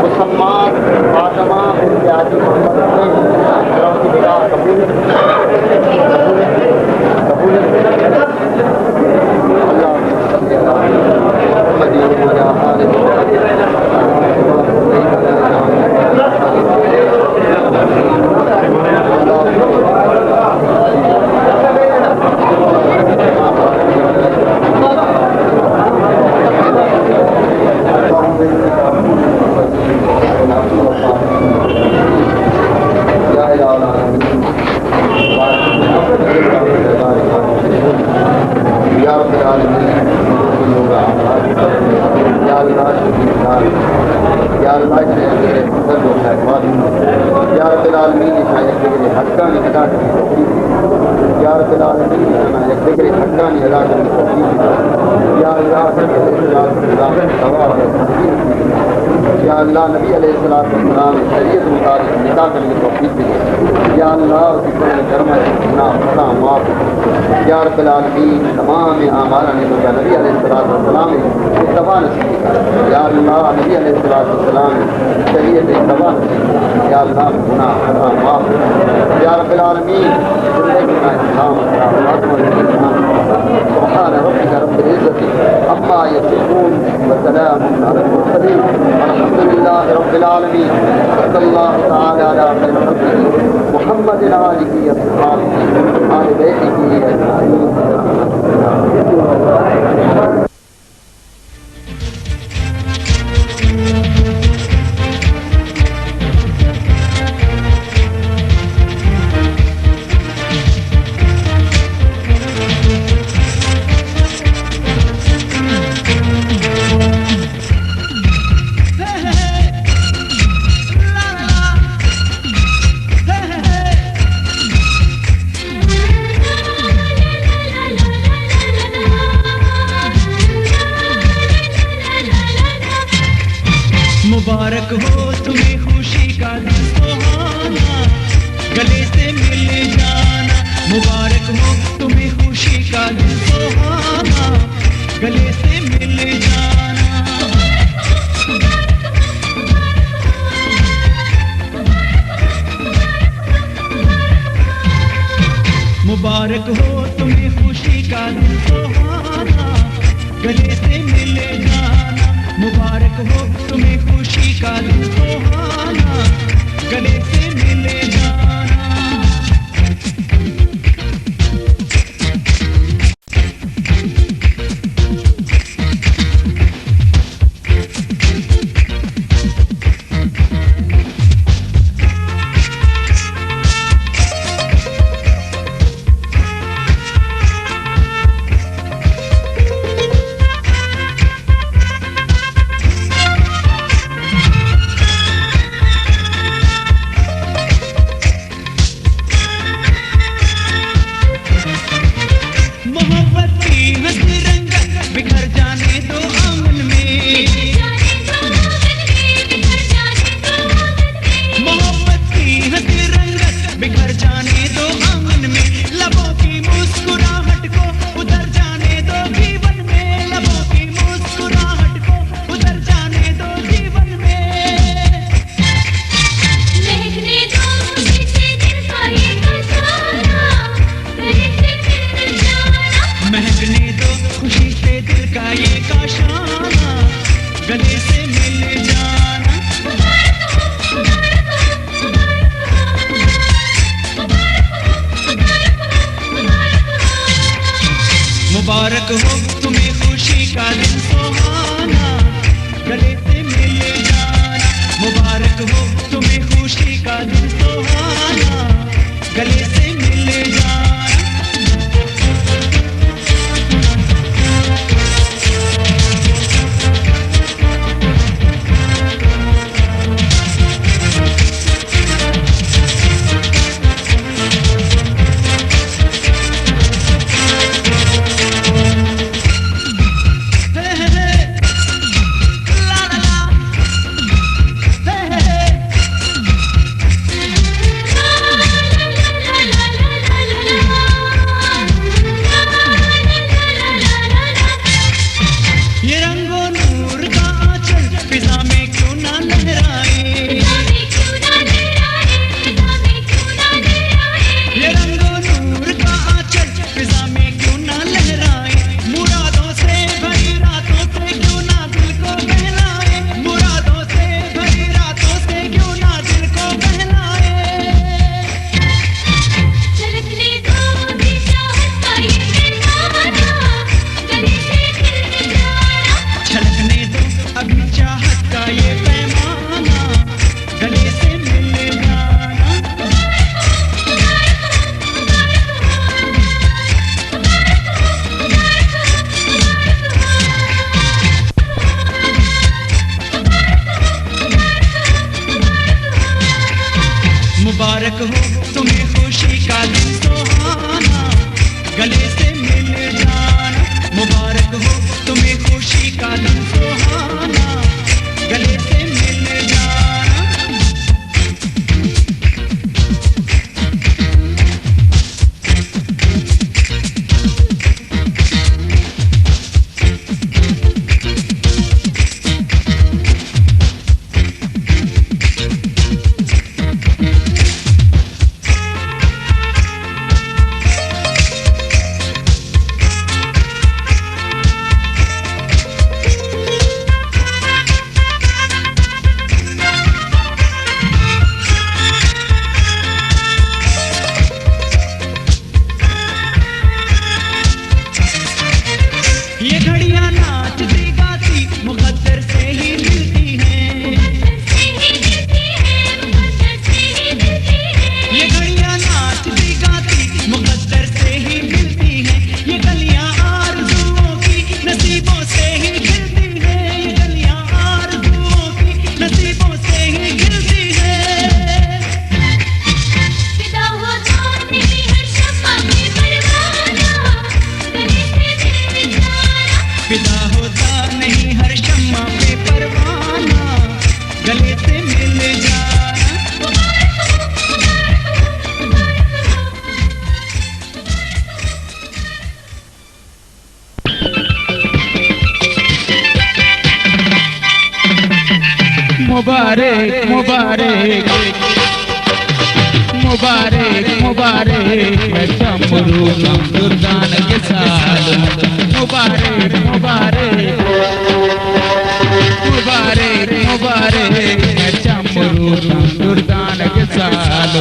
مسمات فاطمہ بنت حاجی محمد حسین رحمۃ اللہ قبول، قبول، قبول۔ اللهم صل على محمد وعلى آل محمد۔ یا رب العالمین، یا اللہ، یا اللہ، یا رب العالمین، ایشاں یک دگرے حقانی ادا کنگ ءِ توفیق دے۔ یا رب العالمین، ایشاں یک دگرے حقانی ادا کنگ ءِ توفیق دے۔ یا اللہ، یا اللہ، نبی علیہ الصلوۃ والسلام شریعت مطابق نکاح کنگ ءِ توفیق دے۔ یا اللہ، وتی فضل و کرم ءَ گناہ خطا معاف۔ یا رب العالمین، تمام اعمالانی توکا نبی علیہ الصلوۃ والسلام اتباع نصیب۔ یا اللہ، نبی علیہ الصلوۃ والسلام شریعت اتباع نصیب۔ یا اللہ، گناہ خطا معاف۔ یا رب العالمین، زندگی ما اسلام، اسلام، فاطمہ اسلام۔ سبحان ربک رب العزة عما یصفون، وسلام علی المرسلین، والحمد للہ رب العالمین۔ صلی اللہ تعالی علی خیر خلقہ محمد آلہ وصحبہ آل بیتہ اجمعین۔ مبارک ہو تمہیں خوشی کا دن سہانا، گلے سے مل جانا۔ مبارک ہو تمہیں خوشی کا دن سہانا، گلے سے مل جانا۔ مبارک ہو تمہیں خوشی کا دن سہانا، گلے سے مل جانا۔ مبارک ہو تمہیں خوشی کا دن سہانا، گلے سے مل جانا۔ محبت کی ہنس رنگت بکھر جانے دو آنگن میں۔ محبت کی ہنس رنگت بکھر جانے دو آنگن میں۔ لبوں کی مسکراہٹ کو اتر جانے دو جیون میں۔ لبوں کی مسکراہٹ کو اتر جانے دو جیون میں۔ مہکنے دو خوشی سے دل کا یہ کاشانہ، گلے سے مل جانا۔ مہکنے دو خوشی سے دل کا یہ کاشانہ، گلے سے مل جانا۔ مبارک ہو، مبارک ہو، مبارک ہو، مبارک ہو، مبارک ہو، مبارک ہو۔ مبارک ہو تمہیں خوشی کا دن سہانا، گلے سے مل جانا۔ مبارک ہو تمہیں خوشی کا دن سہانا، گلے سے مل جانا۔ یہ رنگ و نور کا آنچل فضا میں کیوں نہ لہرائے؟ یہ رنگ و نور کا آنچل فضا میں کیوں نہ لہرائے؟ مرادوں سے بھری راتوں سے کیوں نہ دل کو بہلائے؟ مرادوں سے بھری راتوں سے کیوں نہ دل کو بہلائے؟ چھلکنے دو ابھی چاہت کا یہ پیمانہ، گلے سے مل جانا۔ چھلکنے دو ابھی چاہت کا یہ پیمانہ، گلے سے مل جانا۔ مبارک ہو تمہیں خوشی کا دن سہانا، گلے سے مل جانا۔ مبارک ہو تمہیں خوشی کا دن سہانا، گلے سے مل جانا۔ یہ گھڑیاں ناچتی گاتی مقدر سے ہی ملتی ہیں۔ یہ گھڑیاں ناچتی گاتی مقدر سے ہی ملتی ہیں۔ یہ گلیاں آرزوؤں کی نصیبوں سے ہی کھلتی ہیں۔ یہ گلیاں آرزوؤں کی نصیبوں سے ہی کھلتی ہیں۔ فدا ہوتا نہیں ہر شمع پہ پروانہ، گلے سے مل جانا۔ فدا ہوتا نہیں ہر شمع پہ پروانہ، گلے سے مل جانا۔ مبارک، مبارک، مبارک، مبارک، چمرو کم دردان کے سال۔ مبارک، مبارک، مبارک، مبارک، چمرو کم دردان کے سال۔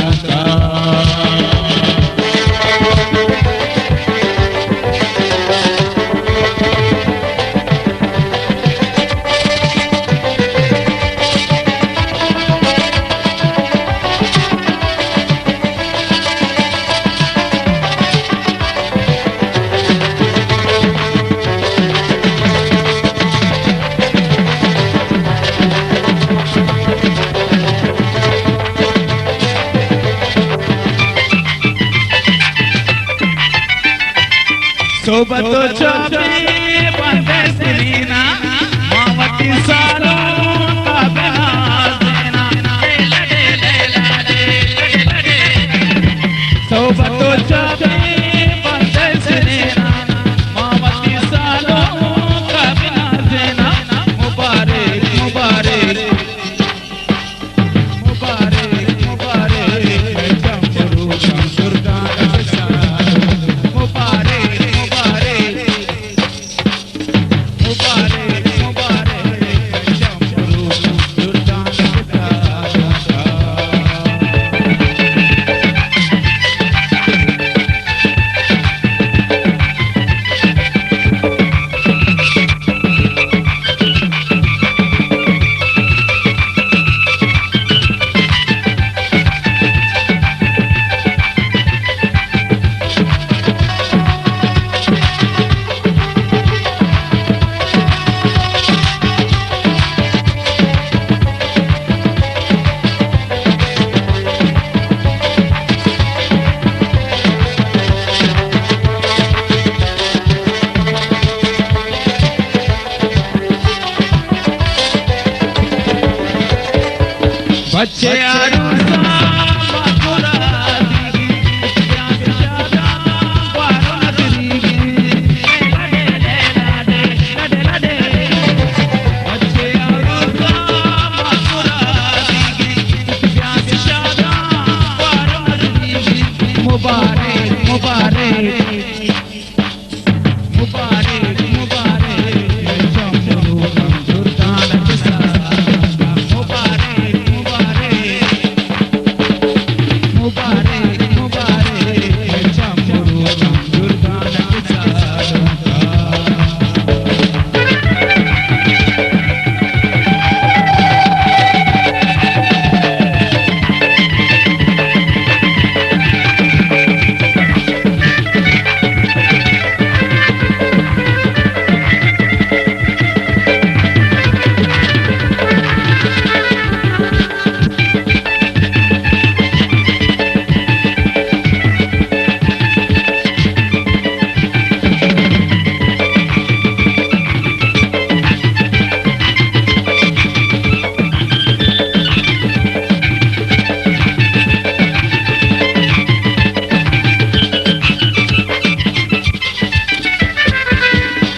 صحبت و چاپی بندے سرینا، ما وتی سالوں کا بنا دینا۔ صحبت و چاپی بندے سرینا، ما وتی سالوں کا بنا دینا۔ مبارک، مبارک۔ مبارک، مبارک، چمرو کم دردان کے سال۔ مبارک، مبارک۔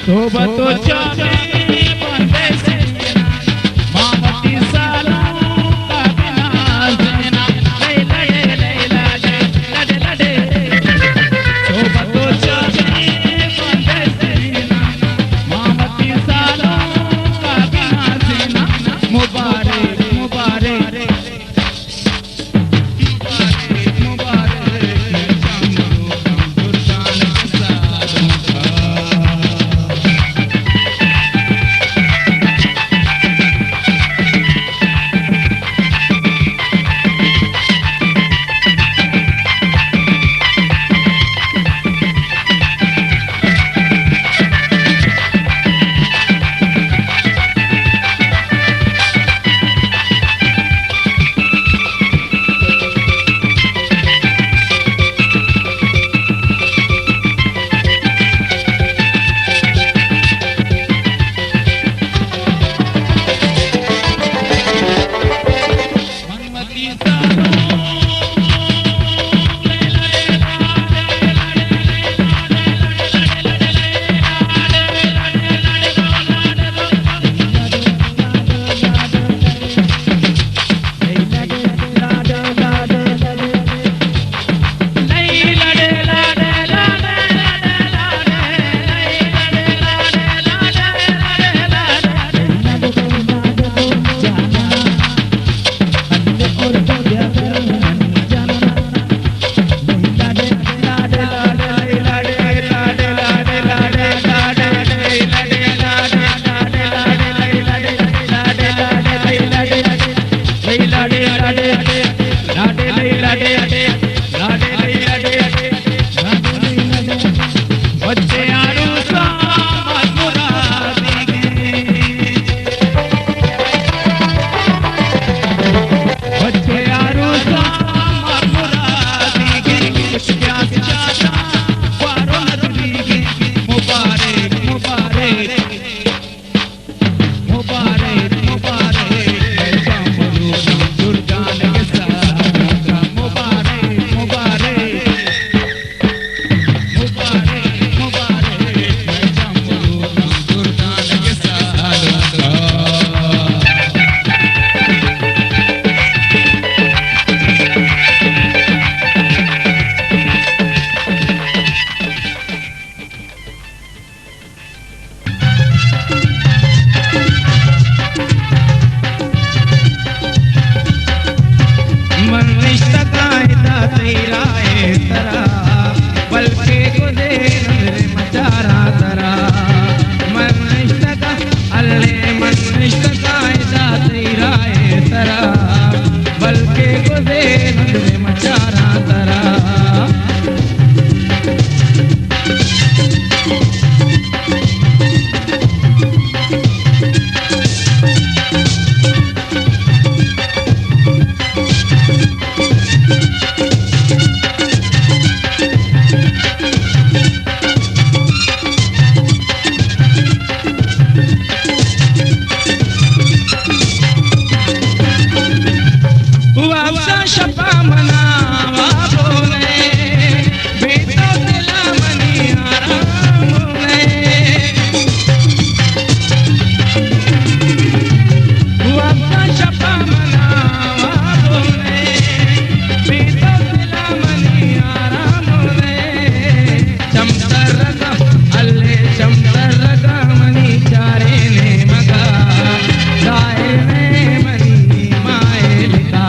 توبہ تو چاہے بندے سے ما وتی سالوں کا بنا زینا۔ لیلا، لیلا، لیلا، لیلا۔ توبہ تو چاہے بندے سے ما وتی سالوں کا بنا زینا۔ مبارک، مبارک۔ من نشتگاں ادا تئی راہ ءِ سرا، بلکہ گدے نظر مچاراں ترا۔ من نشتگاں، الے من نشتگاں ادا تئی راہ ءِ سرا، بلکہ گدے نظر مچاراں ترا۔ وابساں شپا منا وابو نئے، بے تو دلا منی آرام نئے۔ وابساں شپا منا وابو نئے، بے تو دلا منی آرام نئے۔ چم ترگا، الے چم ترگا منی چاریں نیمگا، ظاہر نئے منی مائلگا۔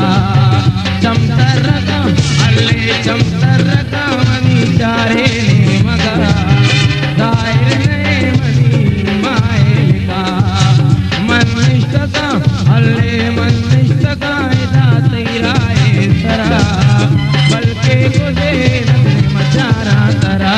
چم ترگا، الے چم ترگا منی چاریں نیمگا، ظاہر نئے منی مائلگا۔ من نشتگاں، الے من نشتگاں ادا تئی راہ ءِ سرا، بلکہ گدے نظر مچاراں ترا۔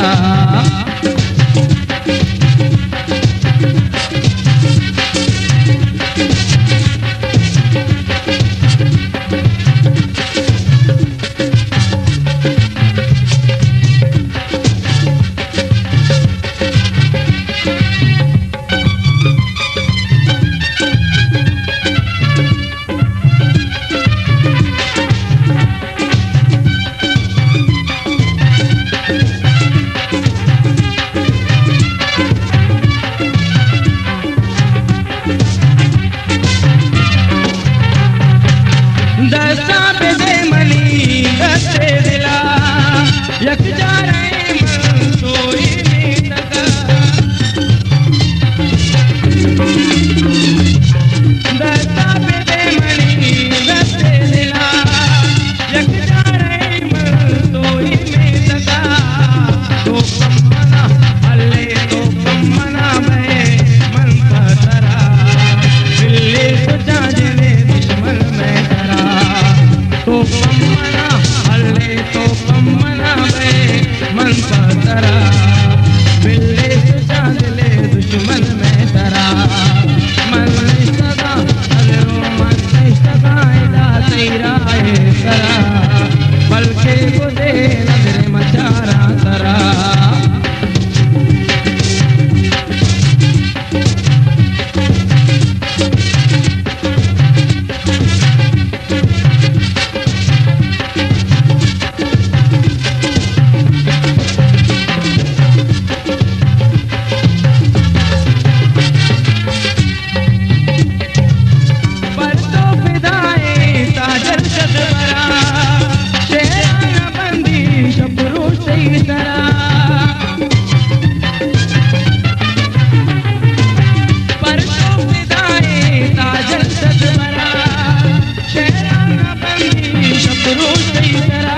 ترا،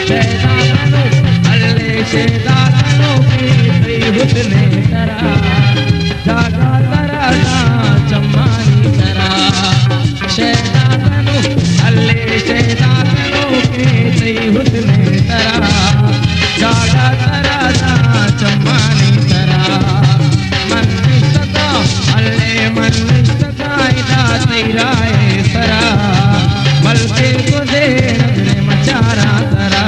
شیدا کنو، الے شیدا کنو کہ تئی حسن ترا، جاگا ترا داں چمانی ترا۔ شیدا کنو، الے شیدا کنو کہ تئی حسن ترا، جاگا ترا داں چمانی ترا۔ من نشتگاں، الے من نشتگاں ادا تئی راہ ءِ سرا، بلکیں گوزے نظر مچاراں ترا۔